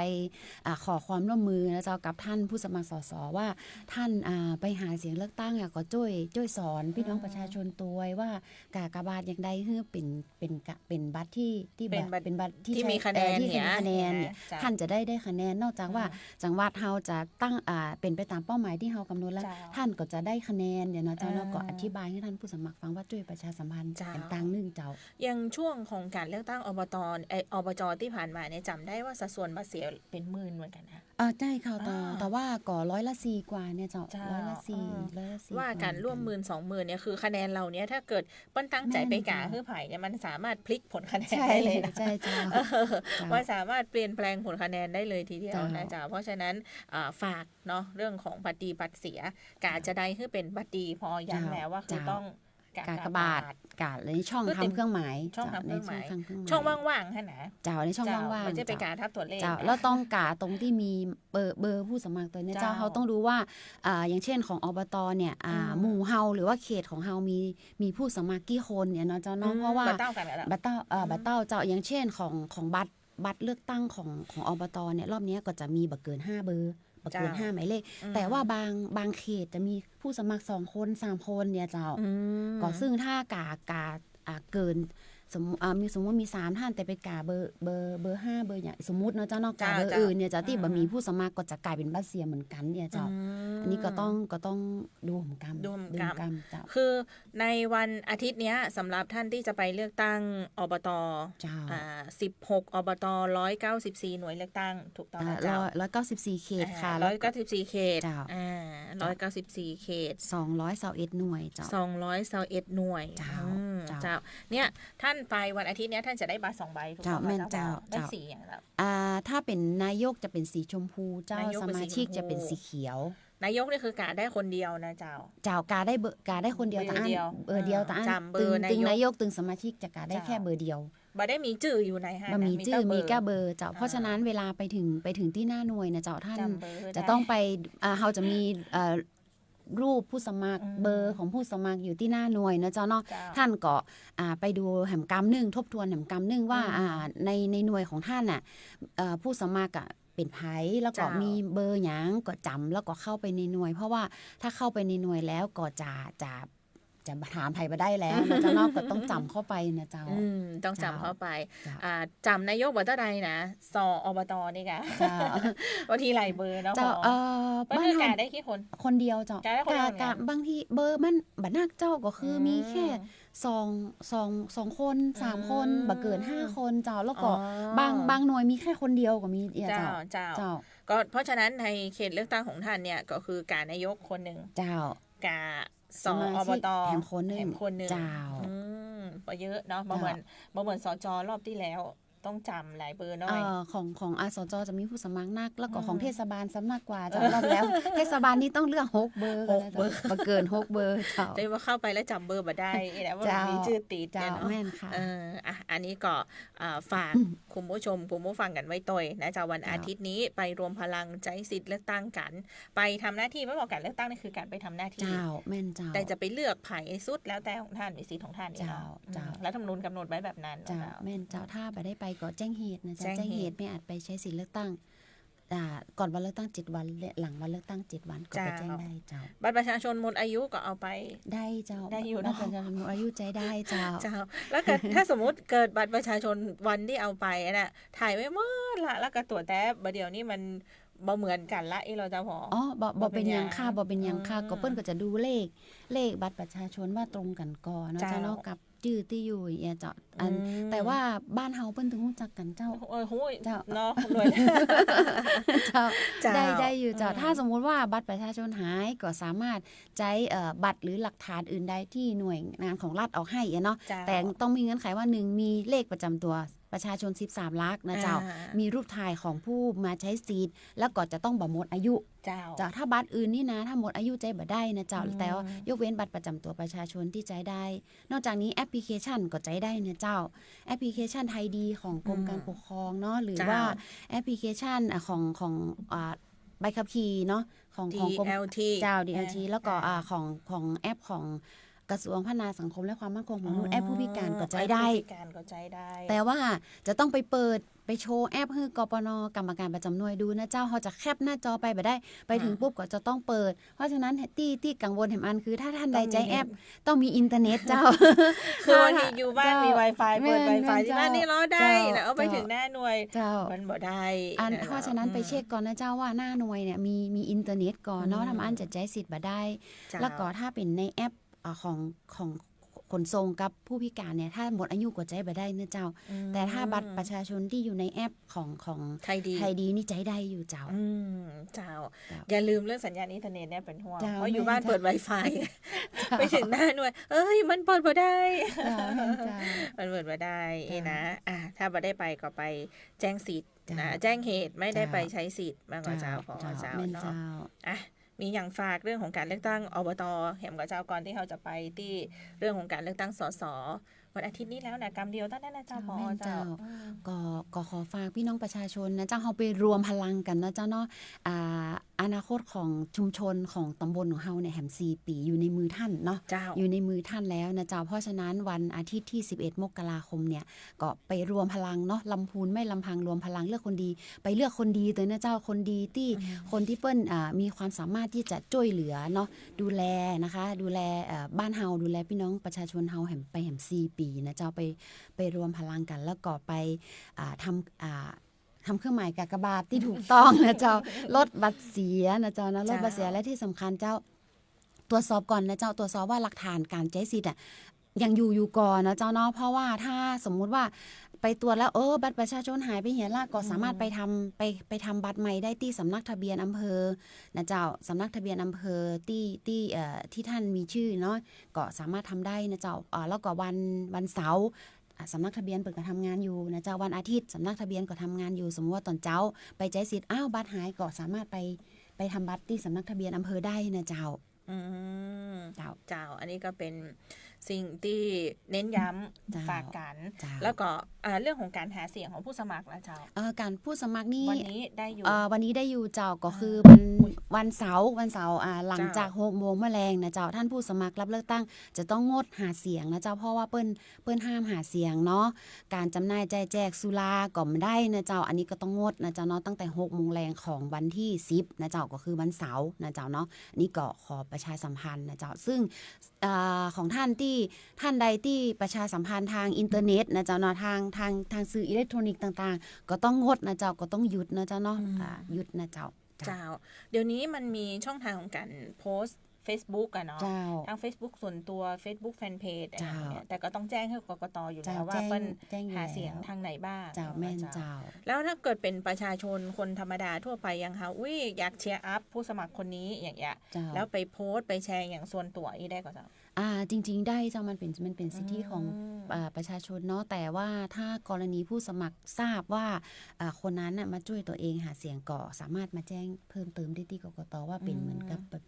อ่า ขอความร่วมมือนะเจ้า กับท่านผู้สมัคร สส ว่าท่าน อ่า ไปหาเสียงเลือกตั้งอะ ก็จ้วย จ้วยสอนปี้น้อง อืม ประชาชนตวยว่ากากบาทอย่างใดหื้อเป๋น เป๋นกะ เป๋นบัตรตี้ ตี้ เป๋นบัตร เป๋นบัตรตี้ ตี้ ใช้ มีคะแนน เอ่อ ตี้ เนี่ย มีคะแนนเนี่ย เจ้า ท่านจะได้ ได้คะแนน นอกจากว่า อ่า จังหวัดเฮาจะตั้ง อ่า เป๋นไปต๋ามเป้าหมายตี้เฮากำหนดแล้ว เจ้า ท่านก็จะได้คะแนนเนี่ยเนาะเจ้าเนาะ เออ ก็อธิบายหื้อท่านผู้สมัครฟังว่าจ้วยประชาสัมพันธ์ เจ้า แหมตางนึ่งเจ้า อย่างช่วงของก๋านเลือกตั้ง อบต เอ่อ อบจ ตี้ผ่านมาเนี่ย จ๋ำได้ว่าสัดส่วนบัตรเสียเป๋นหมื่นเหมือนกั๋นนะ อ่า ใจ้ค่ะ แต่ อ่า แต่ว่าก็ร้อยละสี่กว่าเนี่ยเจ้า เจ้า ร้อยละสี่ เออ ร้อยละสี่ ว่ากั๋น กว่า ร่วมหมื่นสองหมื่นเนี่ย คือคะแนนเฮาเนี่ย ถ้าเกิดเปิ้นตั้งใจ๋ แม่น ไปกา เจ้า หื้อใผเนี่ย มันสามารถพลิกผลคะแนน ใจ้ ได้เลยนะ ใจ้เจ้า เจ้า มันสามารถเปลี่ยนแปลงผลคะแนนได้เลยทีเดียวนะ เจ้า เจ้า เพราะฉะนั้น เอ่อ ฝากเนาะ เรื่องของบัตรดีบัตรเสีย กา เจ้า จะใดหื้อเป๋นบัตรดี พอย้ำ เจ้า แล้วว่าคือ เจ้า ต้อง กากบาท กากบาท กาในช่อง คือ ทำเครื่องหมาย ช่อง เจ้า ทำเครื่องหมาย ในช่องทำเครื่องหมาย ช่องว่างๆ หั้นนะ เจ้า ในช่อง เจ้า ว่างๆ มันจะไป เจ้า กาทับตั๋วเลข เจ้า นะ แล้วต้องกาตรงตี้มีเบอร์ เบอร์ผู้สมัครตวยเนี่ย เจ้า เจ้า เฮาต้องดูว่า อ่า อย่างเช่นของ อบต เนี่ย อ่า อืม หมู่เฮาหรือว่าเขตของเฮามี มีผู้สมัครกี่คนเนี่ยเนาะเจ้าเนาะ อืม เพราะว่า บ่เต้ากั๋นแล้ว บ่เต้า เอ่อ อืม บ่เต้าเจ้า อย่างเช่นของ ของบัตร บัตรเลือกตั้งของ ของ อบต เนี่ย รอบเนี้ยก็จะมีบ่เกินห้าเบอร์ บ่เกิน เจ้า ห้าหมายเลข อืม แต่ว่าบาง บางเขตจะมีผู้สมัครสองคน สามคนเนี่ยเจ้า อืม ก็ซึ่งถ้ากา กา อ่า เกิน สมมุติ อ่า มี สมมุติมีสามท่าน แต่ไปกาเบอร์ เบอร์ เบอร์ห้า เบอร์อย่าง สมมุติเนาะเจ้าเนาะ กา เจ้า เบอร์ เจ้า อื่นเนี่ยเจ้า ตี้ อ่า บ่มีผู้สมัครก็จะก๋ายเป๋นบัตรเสียเหมือนกั๋นเนี่ยเจ้า อืม อันนี้ก็ต้อง ก็ต้องดูเหมือนกั๋น ดูเหมือนกั๋น ดูเหมือนกั๋นเจ้า คือ ในวันอาทิตย์เนี้ย สำหรับท่านตี้จะไปเลือกตั้ง อบต เจ้า อ่า สิบหก อบต ร้อยเก้าสิบสี่ หน่วยเลือกตั้ง ถูกต้อง อ่า นะเจ้า ร้อย ร้อยเก้าสิบสี่เขต อ่า ค่ะ แล้วก็ ร้อยเก้าสิบสี่ เขต เจ้า อ่า เจ้า ร้อยเก้าสิบสี่ เขต สองร้อยซาวเอ็ด หน่วยเจ้า สองร้อยซาวเอ็ด หน่วย เจ้า อืม เจ้า เจ้า เนี่ย ท่านไปวันอาทิตย์เนี้ย ท่านจะได้บัตรสองใบ ถูกต้องไหม เจ้า แม่นเจ้า เจ้า ได้ เจ้า สีอย่างเจ้า อ่า ถ้าเป๋นนายกจะเป๋นสีชมพูเจ้า นายกเป๋นสีชมพู สมาชิกจะเป๋นสีเขียว นายกนี่คือกาได้คนเดียวนะเจ้า เจ้า กาได้เบอร์ กาได้คนเดียว เบอร์เดียว ตางอั้น เบอร์เดียว อ่า ตางอั้น จ๋ำเบอร์ ตึง นายก ตึงนายก ตึงสมาชิกจะกาได้ เจ้า แค่เบอร์เดียว บ่ได้มีจื้ออยู่ในหั้นนะ บ่มีจื้อ มีแต่เบอร์ มีแก้เบอร์เจ้า อ่า เพราะฉะนั้นเวลาไปเถิง ไปเถิงตี้หน้าหน่วยนะเจ้า ท่าน จ๋ำเบอร์ จะต้องไป ได้ เอ่อ เฮาจะมี เอ่อ รูปผู้สมัคร อืม เบอร์ของผู้สมัครอยู่ตี้หน้าหน่วยนะเจ้าเนาะ เจ้า ท่านก็ อ่า ไปดูแหมกำนึ่ง ทบทวนแหมกำนึ่งว่า อืม อ่า ใน ในหน่วยของท่านน่ะ เอ่อ ผู้สมัครอะ เป๋นใผ แล้วก็ เจ้า มีเบอร์หยังก็จ๋ำ แล้วก็เข้าไปในหน่วย เพราะว่าถ้าเข้าไปในหน่วยแล้วก็จะ จะ จะถามใผบ่ได้แล้วนะเจ้าเนาะ ก็ต้องจ๋ำเข้าไปนะเจ้า อืม ต้องจ๋ำเข้าไป เจ้า อ่า จ๋ำนายกบ่เต้าใดนะ สอ อบต นี่กะ เจ้า บางทีหลายเบอร์เนาะ เจ้า พอ เอ่อ เปิ้น บ้านเฮา กาได้กี่คน คนเดียวเจ้า กาได้คนเดียวเหมือนกั๋น กา กา บางทีเบอร์มันบ่นักเจ้า ก็คือ อืม มีแค่ สอง สอง สองคน สามคน อืม บ่เกินห้าคนเจ้า แล้วก็ อ๋อ บาง บางหน่วยมีแค่คนเดียวก็มีเอี้ยเจ้า เจ้า เจ้า เจ้า ก็เพราะฉะนั้นในเขตเลือกตั้งของท่านเนี่ย ก็คือกานายกคนนึ่ง เจ้า กา สอ สมาชิก อบต แหมคนนึ่ง แหมคนนึ่ง เจ้า อืม บ่เยอะเนาะ บ่เหมือน เจ้า บ่เหมือน สจ รอบตี้แล้ว ต้องจ๋ำหลายเบอร์หน้อย เอ่อ ของ ของ อสจ จะมีผู้สมัครนัก แล้วก็ของ อืม เทศบาลซ้ำนักกว่าเจ้า รอบแล้ว เทศบาลนี่ต้องเลือกหกเบอร์ หกเบอร์ บ่เกินหกเบอร์เจ้า แต่ว่าเข้าไปแล้วจ๋ำเบอร์บ่ได้นะ ว่า เจ้า มีจื้อติด เจ้า เนี่ยเนาะ แม่นค่ะ เออ อ่ะ อันนี้ก็ เอ่อ ฝากคุณผู้ชม คุณผู้ฟังกั๋นไว้ตวยนะเจ้า วัน เจ้า อาทิตย์นี้ไปรวมพลังใจ๊สิทธิ์เลือกตั้งกั๋น ไปทำหน้าที่ บ่ากั๋นเลือกตั้งนี่คือก๋านไปทำหน้าที่ เจ้า แม่นเจ้า แต่จะไปเลือกใผสุดแล้วแต่ของต้าน มีสิทธิ์ของต้านนี่เนาะ เจ้า เจ้า อืม รัฐธรรมนูญกำหนดไว้แบบนั้น เจ้า เนาะเจ้า แม่นเจ้า ถ้าบ่ได้ไปก็แจ้งเหตุนะเจ้า แจ้งเหตุ แจ้งเหตุ บ่อาจไปใจ๊สิทธิ์เลือกตั้ง อ่า ก่อนวันเลือกตั้งเจ็ดวัน และหลังวันเลือกตั้งเจ็ดวันก็ไป เจ้า แจ้งได้เจ้า บัตรประชาชนหมดอายุก็เอาไป ได้เจ้า ได้อยู่เนาะ บัตรประชาชนหมดอายุใจ๊ได้เจ้า เจ้า แล้วก็ถ้าสมมุติเกิดบัตรประชาชนวันตี้เอาไปอะน่ะ ถ่ายไว้หมดละ แล้วก็ตรวจแต๊บ บ่าเดี่ยวนี้มัน บ่เหมือนกั๋นละ อี้ลอเจ้าผอ อ๋อ บ่ บ่เป๋นหยังค่ะ บ่เป๋นหยังค่ะ บ่เป๋นหยังค่ะ อืม ก็เปิ้นก็จะดูเลข เลขบัตรประชาชนว่าตรงกั๋นก่อเนาะ เจ้า เจ้าเนาะ กับจื้อตี้อยู่อย่างเงี้ยเจ้า อัน อืม แต่ว่าบ้านเฮาเปิ้นตึงฮู้จักกั๋นเจ้า โอ้ย ฮู้ เจ้า เนาะ รวย เจ้า เจ้า ได้ ได้อยู่เจ้า อืม ถ้าสมมุติว่าบัตรประชาชนหายก็สามารถใจ๊ เอ่อ บัตรหรือหลักฐานอื่นใดที่หน่วยงานของรัฐออกให้อะเนาะ เจ้า แต่ต้องมีเงื่อนไขว่า หนึ่ง มีเลขประจำตั๋ว ประชาชนสิบสามหลักนะเจ้า อ่า มีรูปถ่ายของผู้มาใจ๊สิทธิ์ แล้วก็จะต้องบ่หมดอายุ เจ้า เจ้า ถ้าบัตรอื่นนี่นะ ถ้าหมดอายุใจ๊บ่ได้นะเจ้า อืม แต่ว่ายกเว้นบัตรประจำตั๋วประชาชนตี้ใจ๊ได้ นอกจากนี้แอปพลิเคชันก็ใจ๊ได้นะเจ้า แอปพลิเคชันไทยดีของกรม อืม การปกครองเนาะ หรือ เจ้า ว่าแอปพลิเคชัน อ่ะ ของ ของ อ่า ใบขับขี่เนาะ ของ ของกรม ดีแอลที เจ้า ดีแอลที อ่า แล้วก็ อ่า อ่า ของ ของแอปของกระทรวงพัฒนาสังคมและความมั่นคงของมนุษย์ อ๋อ แอปผู้พิการก็ใจ๊ได้ แอปผู้พิการก็ใจ๊ได้ แต่ว่าจะต้องไปเปิด ไปโชว์แอปหื้อ กปน กรรมการประจำหน่วยดูนะเจ้า เฮาจะแคปหน้าจอไปบ่ได้ ไปถึง ค่ะ ปุ๊บก็จะต้องเปิด เพราะฉะนั้นตี้ ตี้กังวลแหมอันคือ ถ้าต้านใดใจ๊แอป ต้องมีอินเทอร์เน็ต ต้องมีอินเทอร์เน็ตเจ้า คือบางทีอยู่บ้าน เจ้า มีไวไฟ เปิด แม่น ไวไฟ เจ้า ตี้บ้านนี่รอดได้ เจ้า แล้วเอาไป เจ้า ถึงหน้าหน่วย เจ้า มันบ่ได้ อัน นะ เพราะฉะนั้น อืม ไปเช็คก่อนนะเจ้าว่าหน้าหน่วยเนี่ยมี มีอินเทอร์เน็ตก่อนเนาะ อืม ถ้าบ่อั้นจะใจ๊สิทธิ์บ่ได้ เจ้า แล้วก็ถ้าเป๋นในแอป เอ่อ ของ ของขนส่งกับผู้พิการเนี่ย ถ้าหมดอายุก็ใจ๊บ่ได้นะเจ้า อืม แต่ถ้าบัตรประชาชนตี้อยู่ในแอปของ ของไทยดี ไทยดีนี่ใจ๊ได้อยู่เจ้า อืม เจ้า เจ้า อย่าลืมเรื่องสัญญาณอินเทอร์เน็ตเนี่ยเป๋นห่วง เจ้า เพราะอยู่บ้าน แม่นเจ้า เปิดไวไฟ เจ้า ไปถึงหน้าหน่วย เอ้ย มันเปิดบ่ได้ เจ้า แม่นเจ้า มันเปิดบ่ได้ เจ้า เอ้ยนะ อ่ะ ถ้าบ่ได้ไปก็ไปแจ้งสิทธิ์นะ เจ้า แจ้งเหตุไม่ได้ไป เจ้า ใจ๊สิทธิ์ ว่าก่อเจ้า เจ้า ผอ เจ้า เจ้า แม่น เนาะ เจ้า อ่ะ มีหยังฝากเรื่องของก๋านเลือกตั้ง อบต แหมก่อเจ้า ก่อนตี้เฮาจะไปตี้เรื่องของก๋านเลือกตั้ง สส วันอาทิตย์นี้แล้วนะ กำเดียวเต้านั้นนะเจ้า เจ้า ผอ แม่นเจ้า เจ้า อืม ก็ ก็ขอฝากพี่น้องประชาชนนะเจ้า เฮาไปรวมพลังกั๋นนะเจ้าเนาะ อ่า อนาคตของชุมชนของต๋ำบลของเฮาเนี่ย แหมสี่ปี๋อยู่ในมือต้านเนาะ เจ้า อยู่ในมือต้านแล้วนะเจ้า เพราะฉะนั้นวันอาทิตย์ตี้สิบเอ็ดมกราคมเนี่ย ก็ไปรวมพลังเนาะ ลำพูนไม่ลำพัง รวมพลังเลือกคนดี ไปเลือกคนดีเต๊อะนะเจ้า คนดีตี้ อืม คนตี้เปิ้น อ่า มีความสามารถตี้จะจ้วยเหลือเนาะ ดูแลนะคะ ดูแล เอ่อ บ้านเฮา ดูแลพี่น้องประชาชนเฮาแหม ไปแหมสี่ปี๋นะเจ้า ไป ไปรวมพลังกั๋น แล้วก็ไป อ่า ทำ อ่า ทำเครื่องหมายกากบาทตี้ถูกต้องนะเจ้า ลดบัตรเสียนะเจ้านะ ลดบัตรเสีย เจ้า และตี้สำคัญเจ้า ตรวจสอบก่อนนะเจ้า ตรวจสอบว่าหลักฐานก๋านใจ๊สิทธิ์อะ ยังอยู่อยู่ก่อนะเจ้าเนาะ เพราะว่าถ้าสมมุติว่าไปตรวจแล้ว เออ บัตรประชาชนหายไปเหียละ ก็สามารถ อืม ไปทำ ไป ไปทำบัตรใหม่ได้ตี้สำนักทะเบียนอำเภอนะเจ้า สำนักทะเบียนอำเภอตี้ ตี้ เอ่อ ตี้ต้านมีจื้อเนาะ ก็สามารถทำได้นะเจ้า เอ่อ แล้วก็วัน วันเสาร์ อ่ะ สำนักทะเบียนเปิ้นก็ทำงานอยู่นะเจ้า วันอาทิตย์สำนักทะเบียนก็ทำงานอยู่ สมมุติว่าต๋อนเจ๊าไปใจ๊สิทธิ์ อ้าว บัตรหาย ก็สามารถไป ไปทำบัตรตี้สำนักทะเบียนอำเภอได้นะเจ้า อืม เจ้า เจ้า อันนี้ก็เป๋นสิ่งตี้เน้นย้ำ เจ้า ฝากกั๋น เจ้า แล้วก็ อ่า เรื่องของก๋านหาเสียงของผู้สมัครล่ะเจ้า เอ่อ ก๋านผู้สมัครนี่ วันนี้ได้อยู่ เอ่อ วันนี้ได้อยู่เจ้า ก็คือ อ่า วัน อุ๊ย วันเสาร์ วันเสาร์ อ่า หลังจาก เจ้า หกโมงเมื่อแลงนะเจ้า ต้านผู้สมัครรับเลือกตั้งจะต้องงดหาเสียงนะเจ้า เพราะว่าเปิ้น เปิ้นห้ามหาเสียงเนาะ ก๋านจ๋ำหน่ายจ่ายแจกสุราก็บ่ได้นะเจ้า อันนี้ก็ต้องงดนะเจ้าเนาะ ตั้งแต่หกโมงแลงของวันตี้สิบนะเจ้า ก็คือวันเสาร์นะเจ้าเนาะ อันนี้ก็ขอประชาสัมพันธ์นะเจ้า ซึ่ง อ่า ของต้านตี้ ต้านใดตี้ประชาสัมพันธ์ตางอินเทอร์เน็ตนะเจ้าเนาะ ตาง ตาง ตางสื่ออิเล็กทรอนิกส์ต่างๆ ก็ต้องงดนะเจ้า ก็ต้องหยุดนะเจ้าเนาะ อืม อ่า หยุดนะเจ้า เจ้า เดี๋ยวนี้มันมีช่องทางของก๋านโพสต์เฟซบุ๊กอะเนาะ เจ้า ตางเฟซบุ๊กส่วนตั๋ว เฟซบุ๊กแฟนเพจ เจ้า อะไรอย่างเงี้ย แต่ก็ต้องแจ้งหื้อ กกต อยู่แล้ว เจ้า ว่า แจ้ง เปิ้น แจ้งอยู่ หาเสียง แล้ว ตางไหนบ้าง เจ้า แม่นเจ้า แล้วถ้าเกิดเป๋นประชาชนคนธรรมดาทั่วไปอย่างเฮา อุ๊ย อยากเชียร์อัพผู้สมัครคนนี้อย่างเงี้ย เจ้า แล้วไปโพสต์ไปแชร์อย่างส่วนตั๋วอี้ได้ก่อเจ้า อ่า จริงๆ ได้เจ้า มันเป๋น มันเป๋นสิทธิของ อืม เอ่อ ประชาชนเนาะ แต่ว่าถ้ากรณีผู้สมัครทราบว่า เอ่อ คนนั้นน่ะมาจ้วยตั๋วเองหาเสียง ก็สามารถมาแจ้งเพิ่มเติมได้ตี้ กกต ว่าเป๋น อืม เหมือนกับแบบ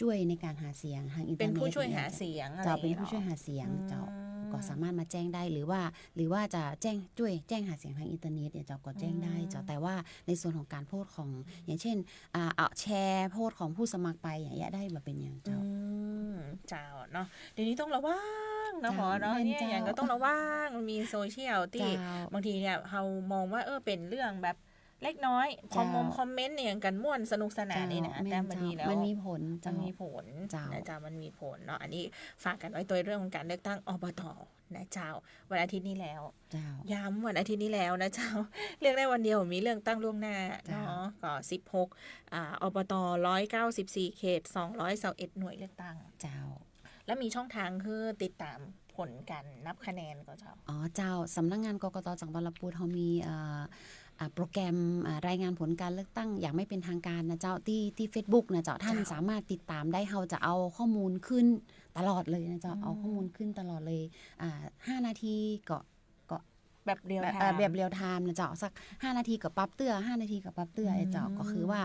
จ้วยในก๋านหาเสียงทางอินเทอร์เน็ต เป๋นผู้จ้วยหาเสียง อย่างเงี้ยเจ้า อะไรอย่างเงี้ย เป๋นผู้จ้วยหาเสียงเจ้า อืม ก็สามารถมาแจ้งได้ หรือว่า หรือว่าจะแจ้ง จ้วยแจ้งหาเสียงทางอินเทอร์เน็ตเนี่ยเจ้า ก็แจ้งได้เจ้า อืม แต่ว่าในส่วนของก๋านโพสต์ของ อย่างเช่น อ่า เอาแชร์โพสต์ของผู้สมัครไปอย่างเงี้ย ได้บ่เป๋นหยังเจ้า อืม เจ้าเนาะ เดี๋ยวนี้ต้องระวังนะ เจ้า หมอเนาะ แม่น เนี่ย เจ้า อย่างก็ต้องระวัง มันมีโซเชียลตี้ เจ้า บางทีเนี่ย เฮามองว่า เออ เป๋นเรื่องแบบเล็กน้อย เจ้า คอมมงคอมเมนต์เนี่ย อย่างกั๋นม่วนสนุกสนานนี่นะ เจ้า แม่น แต่บางที เจ้า แล้ว มันมีผลเจ้า มันมีผล เจ้า นะเจ้า มันมีผลเนาะ อันนี้ฝากกั๋นไว้ตวยเรื่องของก๋านเลือกตั้ง อบต. นะเจ้า วันอาทิตย์นี้แล้ว เจ้า ย้ำวันอาทิตย์นี้แล้วนะเจ้า เลือกได้วันเดียว มีเลือกตั้งล่วงหน้า เจ้า เนาะ ก็สิบหก อ่า อบต. ร้อยเก้าสิบสี่เขต สองร้อยซาวเอ็ดหน่วยเลือกตั้ง เจ้า แล้วมีช่องทางหื้อติดต๋ามผลก๋านนับคะแนนก่อเจ้า อ๋อ เจ้า สำนักงาน กกต. จังหวัดละปูนเฮามี เอ่อ อ่า โปรแกรม อ่า รายงานผลการเลือกตั้งอย่างไม่เป็นทางการนะเจ้า ตี้ ตี้เฟซบุ๊กนะเจ้า ท่าน เจ้า สามารถติดต๋ามได้ เฮาจะเอาข้อมูลขึ้นตลอดเลยนะเจ้า อืม เอาข้อมูลขึ้นตลอดเลย อ่า ห้านาทีก็ ก็ แบบเรียลไทม์ แบบ เอ่อ แบบเรียลไทม์นะเจ้า สักห้านาทีก็ปรับเตื้อ ห้านาทีก็ปรับเตื้อ อืม ไอ้เจ้า ก็คือว่า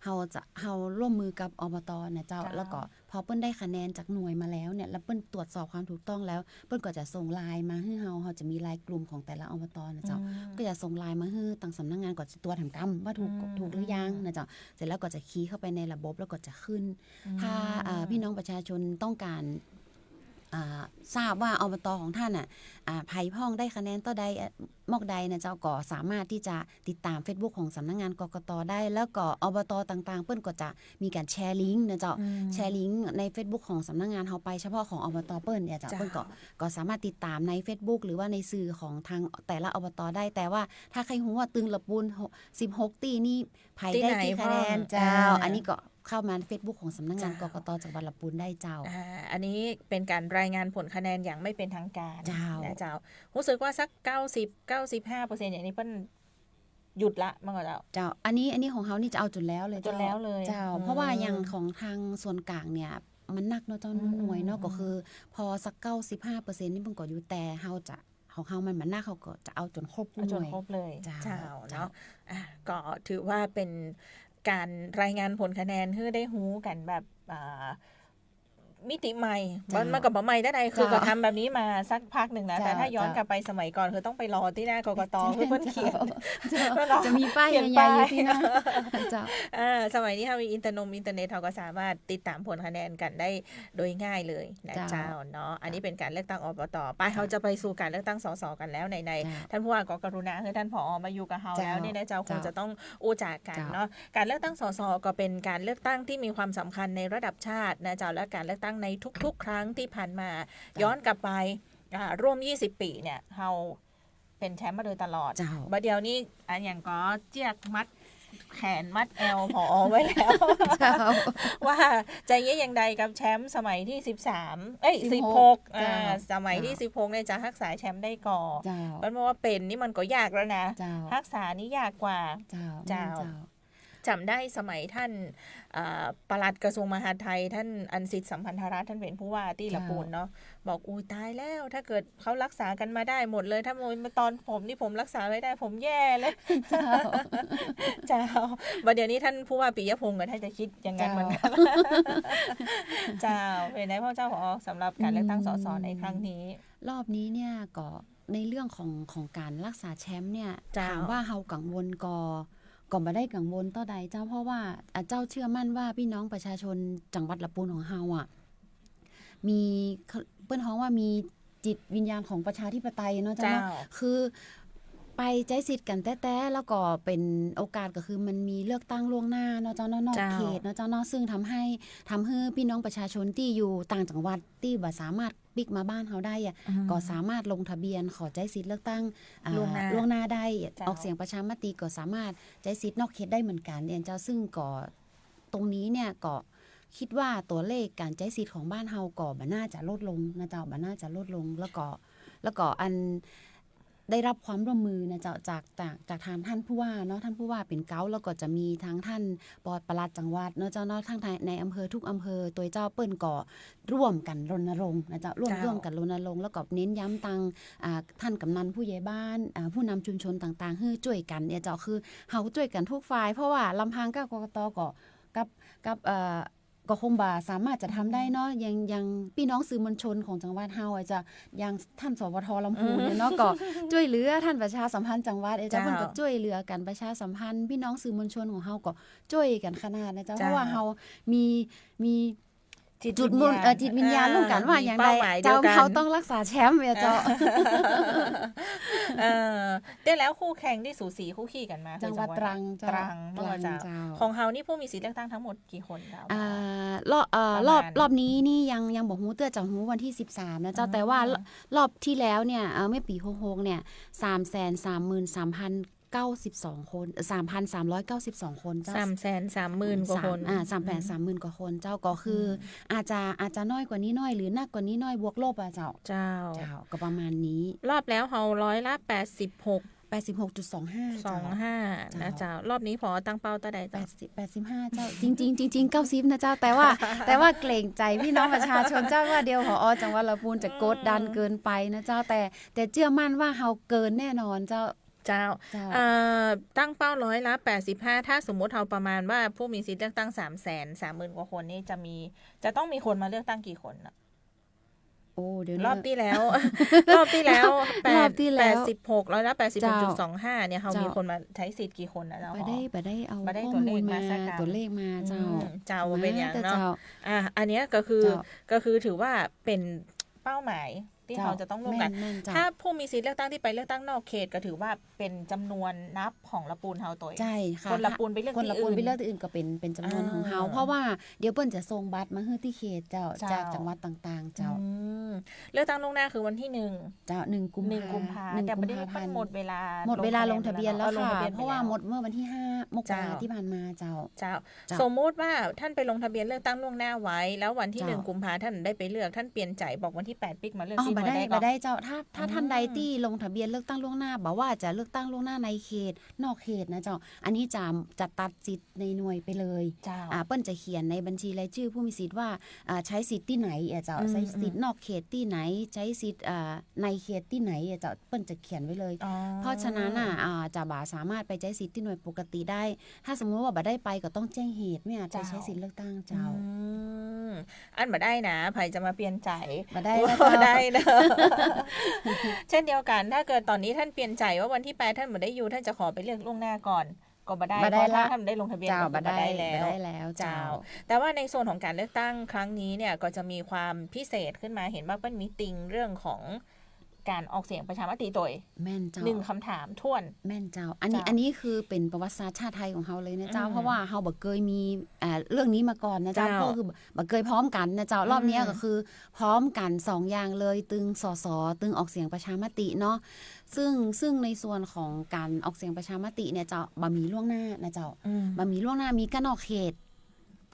เฮาจะ เฮาร่วมมือกับ อบต. นะเจ้า เจ้า แล้วก็พอเปิ้นได้คะแนนจากหน่วยมาแล้วเนี่ย แล้วเปิ้นตรวจสอบความถูกต้องแล้ว เปิ้นก็จะส่งไลน์มาหื้อเฮา เฮาจะมีไลน์กลุ่มของแต่ละ อบต. นะเจ้า อืม ก็จะส่งไลน์มาหื้อตางสำนักงาน ก็จะตรวจแหมกำว่าถูก อืม ถูกหรือยังนะเจ้า เสร็จแล้วก็จะคีย์เข้าไปในระบบ แล้วก็จะขึ้น อืม ถ้า เอ่อ พี่น้องประชาชนต้องการ อ่า ทราบว่า อบต. ของท่านน่ะ อ่า ใผพ่องได้คะแนนเต้าใด เอ่อ มอกใดนะเจ้า ก็สามารถตี้จะติดต๋ามเฟซบุ๊กของสำนักงาน กกต. ได้ แล้วก็ อบต. ต่างๆ เปิ้นก็จะมีก๋านแชร์ลิงก์นะเจ้า อืม แชร์ลิงก์ในเฟซบุ๊กของสำนักงานเฮาไป เฉพาะของ อบต. เปิ้นเนี่ยเจ้า เจ้า เปิ้นก็ ก็สามารถติดต๋ามในเฟซบุ๊ก หรือว่าในสื่อของตางแต่ละ อบต. ได้ แต่ว่าถ้าใค่ฮู้ว่าตึงละปูน สิบหกตี้นี่ ใผได้กี่คะแนน ตี้ไหนพ่อง เจ้า อ่า อันนี้ก็เข้ามาเฟซบุ๊กของสำนักงาน เจ้า กกต. จังหวัดละปูนได้เจ้า อ่า อันนี้เป๋นก๋านรายงานผลคะแนนอย่างไม่เป็นทางการ เจ้า นะเจ้า ฮู้สึกว่าสัก เก้าสิบ เก้าสิบห้าเปอร์เซ็นต์ อย่างนี้เปิ้นหยุดละ มันก็เจ้า เจ้า อันนี้ อันนี้ของเฮานี่จะเอาจ๋นแล้วเลยเจ้า จ๋นแล้วเลย เจ้า อืม เพราะว่าอย่างของตางส่วนกลางเนี่ย มันนักเนาะเจ้า อืม หน่วยเนาะ อืม ก็คือพอสัก เก้าสิบห้าเปอร์เซ็นต์ นี่มันก็อยู่ แต่เฮาจะ ของเฮามันบ่นัก เฮาก็จะเอาจ๋นครบกู้หน่วย เอาจ๋นครบเลย เจ้า เจ้า เจ้า เนาะ อ่ะ ก็ถือว่าเป๋นก๋านรายงานผลคะแนนหื้อได้ฮู้กั๋นแบบ อ่า มิติใหม่ เจ้า มัน มันก็บ่ใหม่เต้าใด คือ เจ้า ก็ทำแบบนี้มาสักพักนึ่งแล้ว เจ้า แต่ถ้าย้อน เจ้า กลับไปสมัยก่อน คือต้องไปรอตี้หน้า กกต. คือเปิ้นเขียน เจ้า เปิ้นเอา จะมีป้าย เขียน ใหญ่ๆ ป้าย อยู่ตี้หน้า เจ้า เออ สมัยนี้เฮามีอินเทอร์นงอินเทอร์เน็ต เฮาก็สามารถติดต๋ามผลคะแนนกั๋นได้โดยง่ายเลยนะ เจ้า เจ้าเนาะ อันนี้เป๋นก๋านเลือกตั้ง อบต. ไป เจ้า เฮาจะไปสู่ก๋านเลือกตั้ง สส. กั๋นแล้ว ไหนๆ เจ้า ท่านผู้ว่าก็กรุณาหื้อท่าน ผอ. มาอยู่กับเฮาแล้ว เจ้า เนี่ยนะเจ้า เจ้า คงจะต้องอู้จ๋ากั๋นเนาะ เจ้า ก๋านเลือกตั้ง สส. ก็เป๋นก๋านเลือกตั้งตี้มีความสำคัญในระดับชาตินะเจ้า และก๋านเลือกตั้งในทุกๆ ครั้งตี้ผ่านมา เจ้า ย้อนกลับไป อ่า ร่วม ยี่สิบ ปี๋เนี่ย เฮาเป๋นแชมป์มาโดยตลอด เจ้า บ่าเดี่ยวนี้ อันอย่างก็เจี๊ยกมัดแขนมัดแอว ผอ. ไว้แล้ว เจ้า ว่าจะเยียะอย่างใดกับแชมป์สมัยตี้ สิบสาม เอ้ย สิบหก สิบหก เจ้า อ่า สมัยตี้ เจ้า สิบหก เนี่ยจะฮักษาแชมป์ได้ก่อ เจ้า เปิ้นว่าเป๋นนี่มันก็ยากแล้วนะ เจ้า ฮักษานี่ยากกว่า เจ้า เจ้า แม่นเจ้า จ๋ำได้สมัยท่าน เอ่อ ปลัดกระทรวงมหาดไทย ท่านอันสิทธิ์ สัมพันธรัตน์ ท่านเป๋นผู้ว่าตี้ละปูนเนาะ เจ้า บอก "อุ๊ย ต๋ายแล้ว ถ้าเกิดเขาฮักษากั๋นมาได้หมดเลย ถ้าโมยมาต๋อนผมนี่ผมฮักษาไม่ได้ ผมแย่เลย" เจ้า เจ้า บ่าเดี่ยวนี้ท่านผู้ว่าปิยพงษ์ก็น่าจะกึ๊ดอย่างนั้นเหมือนกั๋น เจ้า เจ้า เป๋นไงพ่องเจ้า ผอ. สำหรับก๋านเลือกตั้ง อืม สส. ในครั้งนี้ รอบนี้เนี่ยก็ ในเรื่องของ ของก๋านฮักษาแชมป์เนี่ย เจ้า ถามว่าเฮากังวลก่อ ก็บ่ได้กังวลเต้าใดเจ้า เพราะว่า อ่ะ เจ้าเชื่อมั่นว่าพี่น้องประชาชนจังหวัดละปูนของเฮาอ่ะ มี เปิ้นฮ้องว่ามีจิตวิญญาณของประชาธิปไตยเนาะเจ้าเนาะ เจ้า คือไปใจ๊สิทธิ์กั๋นแต๊ๆ แล้วก็เป๋นโอกาสก็คือมันมีเลือกตั้งล่วงหน้าเนาะเจ้าเนาะ นอก เจ้า เขตเนาะเจ้าเนาะ ซึ่งทำให้ ทำหื้อพี่น้องประชาชนตี้อยู่ต่างจังหวัดตี้บ่สามารถ ปิ๊กมาบ้านเฮาได้อะ อืม ก็สามารถลงทะเบียนขอใจ๊สิทธิ์เลือกตั้ง อ่า ล่วงหน้า ล่วงหน้าได้ เจ้า ออกเสียงประชามติก็สามารถใจ๊สิทธิ์นอกเขตได้เหมือนกั๋นเนี่ยเจ้า ซึ่งก็ตรงนี้เนี่ยก็คิดว่าตั๋วเลขก๋านใจ๊สิทธิ์ของบ้านเฮาก็บ่น่าจะลดลงนะเจ้า บ่น่าจะลดลง แล้วก็ แล้วก็อัน ได้รับความร่วมมือนะเจ้า จาก จาก จากทางท่านผู้ว่าเนาะ ท่านผู้ว่าเป๋นเก๊า แล้วก็จะมีทางท่านปลัดจังหวัดเนาะเจ้าเนาะ ทั้งในอำเภอทุกอำเภอ โตยเจ้าเปิ้นก็ร่วมกั๋นรณรงค์นะเจ้า ร่วม เจ้า ร่วมกั๋นรณรงค์ แล้วก็เน้นย้ำตัง อ่า ท่านกำนันผู้ใหญ่บ้าน อ่า ผู้นำชุมชนต่างๆ หื้อจ้วยกั๋นเนี่ยเจ้า คือเฮาจ้วยกั๋นทุกฝ่าย เพราะว่าลำพังก้าว กกต ก็กับ กับ เอ่อ ก็คงบ่สามารถจะทำได้เนาะ อย่าง อย่างปี้น้องสื่อมวลชนของจังหวัดเฮาอะเจ้า อย่างท่าน สวท ลำพูนเนี่ยเนาะ ก็จ้วยเหลือ ท่านประชาสัมพันธ์จังหวัดอะเจ้า เจ้า เปิ้นก็จ้วยเหลือกั๋นประชาสัมพันธ์ ปี้น้องสื่อมวลชนของเฮาก็จ้วยกั๋นขนาดนะเจ้า เจ้า เพราะว่าเฮามี มี จิต จุดมุ่ง วิญญาณ เอ่อ จิตวิญญาณ อ่า ร่วมกั๋นว่าอย่างใด มีเป้าหมายเดียวกั๋น เจ้า เฮาต้องรักษาแชมป์เนี่ยเจ้า เออ เออ แต่แล้วคู่แข่งตี้สูสีคู่ขี้กั๋นมา จังหวัด คือจังหวัด ตรังเจ้า ตรัง ตรัง เมื่อวันเจ้า เจ้า ของเฮานี่ผู้มีสิทธิ์เลือกตั้งทั้งหมด กี่คนเจ้า อ่า รอบ เอ่อ ประมาณ รอบ รอบนี้นี่ยัง ยังบ่ฮู้เตื้อ จะฮู้วันตี้สิบสามนะเจ้า อ๋อ แต่ว่ารอบตี้แล้วเนี่ย เอ่อ เมื่อปี๋หกหกเนี่ย สามแสนสามหมื่นสามพันเก้าสิบสองคน เอ่อ สามพันสามร้อยเก้าสิบสองคนเจ้า สามแสนสามหมื่นกว่าคน สาม อ่า สามแสนสามหมื่นกว่าคนเจ้า ก็คือ อืม อาจจะ อาจจะน้อยกว่านี้น้อย หรือนักกว่านี้น้อย บวกลบอะเจ้า เจ้า เจ้า ก็ประมาณนี้ รอบแล้วเฮาร้อยละแปดสิบหก แปดสิบหกจุดสองห้า สองห้า เจ้า นะเจ้า รอบนี้ผอ ตั้งเป้าเต้าใดเจ้า แปดสิบ แปดสิบห้า เจ้า จริงๆ จริงๆ เก้าสิบนะเจ้า แต่ว่า แต่ว่าเกรงใจ๋ปี้น้องประชาชนเจ้า ว่าเดี๋ยว ผอ จังหวัดลำพูนจะกดดันเกินไปนะเจ้า แต่ แต่เจื้อมั่นว่าเฮาเกินแน่นอนเจ้า เจ้า เจ้า เอ่อ ตั้งเป้าร้อยละแปดสิบห้า ถ้าสมมุติเฮาประมาณว่าผู้มีสิทธิ์เลือกตั้งสามแสนสามหมื่นกว่าคนนี่จะมี จะต้องมีคนมาเลือกตั้งกี่คนน่ะ โอ้ เดี๋ยวนะ รอบตี้แล้ว รอบตี้แล้ว รอบตี้แล้ว แปด แปดสิบหก ร้อยละแปดสิบหกจุดสองห้า เนี่ย เฮา เจ้า มีคนมาใจ๊สิทธิ์กี่คนน่ะเจ้า บ่ได้ บ่ได้เอา บ่ได้ ข้อมูลมา ตั๋วเลขมาสักกำ ตั๋วเลขมาเจ้า อืม เจ้า มา บ่เป๋นหยังเนาะ เจ้า อ่ะ อันเนี้ยก็คือ เจ้า ก็คือถือว่าเป๋นเป้าหมายตี้ เจ้า เฮาจะต้องร่วมกั๋น แม่นๆ เจ้า ถ้าผู้มีสิทธิ์เลือกตั้งตี้ไปเลือกตั้งนอกเขตก็ถือว่า เป๋นจ๋ำนวนนับของละปูนเฮาโตย ใจ้ค่ะ คนละปูนไปเลือก คนละปูนตี้อื่น ไปเลือกตี้อื่นก็เป๋น เป๋นจ๋ำนวนของเฮา อ่า เพราะว่าเดี๋ยวเปิ้นจะส่งบัตรมาหื้อตี้เขตเจ้า เจ้า จากจังหวัดต่างๆ เจ้า อืม เลือกตั้งล่วงหน้าคือวันตี้หนึ่ง เจ้า หนึ่งกุมภา หนึ่งกุมภา หนึ่งกุมภาพันธ์ แต่บ่ได้ เปิ้นหมดเวลา หมดเวลาลงทะเบียนแล้วค่ะ ลงทะเบียนไปแล้ว เพราะว่าหมดเมื่อวันตี้ห้า มกรา เจ้า ตี้ผ่านมาเจ้า เจ้า เจ้า สมมุติว่าต้านไปลงทะเบียนเลือกตั้งล่วงหน้าไว้ แล้ววันตี้ เจ้า หนึ่งกุมภาต้านได้ไปเลือก ต้านเปลี่ยนใจ๋บอกวันตี้แปดปิ๊กมาเลือก อ๋อ ตี้ บ่ได้ บ่ได้เจ้า ถ้า ถ้า อืม ต้านใดตี้ลงทะเบียนเลือกตั้งล่วงหน้า บ่ว่าจะเลือกตั้งล่วงหน้าในเขต นอกเขตนะเจ้า อันนี้จะ จะตัดสิทธิ์ในหน่วยไปเลย เจ้า อ่า เปิ้นจะเขียนในบัญชีรายจื้อผู้มีสิทธิ์ว่า อ่า ใจ๊สิทธิ์ตี้ไหนอะเจ้า อืม ใจ๊สิทธิ์ อืม นอกเขตตี้ไหน ใจ๊สิทธิ์ อ่า ในเขตตี้ไหนอะเจ้า เปิ้นจะเขียนไว้เลย อ๋อ เพราะฉะนั้นน่ะ อ่า จะบ่สามารถไปใจ๊สิทธิ์ตี้หน่วยปกติได้ ถ้าสมมุติว่าบ่ได้ไปก็ต้องแจ้งเหตุ ไม่อาจไป เจ้า ใจ๊สิทธิ์เลือกตั้งเจ้า อืม อันบ่ได้นะ ใผจะมาเปลี่ยนใจ๋ บ่ได้นะ บ่ได้นะ เจ้า เช่นเดียวกั๋น ถ้าเกิดต๋อนนี้ต้านเปลี่ยนใจ๋ว่าวันตี้แปดต้านบ่ได้อยู่ ต้านจะขอไปเลือกล่วงหน้าก่อน ก็บ่ได้ บ่ได้ เพราะว่า ละ ต้านบ่ได้ลงทะเบียน เจ้า ก็คือ บ่ได้ บ่ได้แล้ว บ่ได้แล้วเจ้า เจ้า แต่ว่าในส่วนของก๋านเลือกตั้งครั้งนี้เนี่ย ก็จะมีความพิเศษขึ้นมา หันว่าเปิ้นมีติงเรื่องของ ก๋านออกเสียงประชามติโตย แม่นเจ้า หนึ่งกำถามถ้วน แม่นเจ้า อันนี้ เจ้า อันนี้คือเป๋นประวัติศาสตร์ชาติไทยของเฮาเลยนะเจ้า อืม เพราะว่าเฮาบ่เกยมี อ่า เรื่องนี้มาก่อนนะเจ้า เจ้า ก็คือบ่เกยพร้อมกั๋นนะเจ้า อืม รอบเนี้ยก็คือพร้อมกั๋นสองอย่างเลย ตึง สส ตึงออกเสียงประชามติเนาะ ซึ่ง ซึ่งในส่วนของก๋านออกเสียงประชามติเนี่ยเจ้า บ่มีล่วงหน้านะเจ้า อืม บ่มีล่วงหน้า มีก้านอกเขต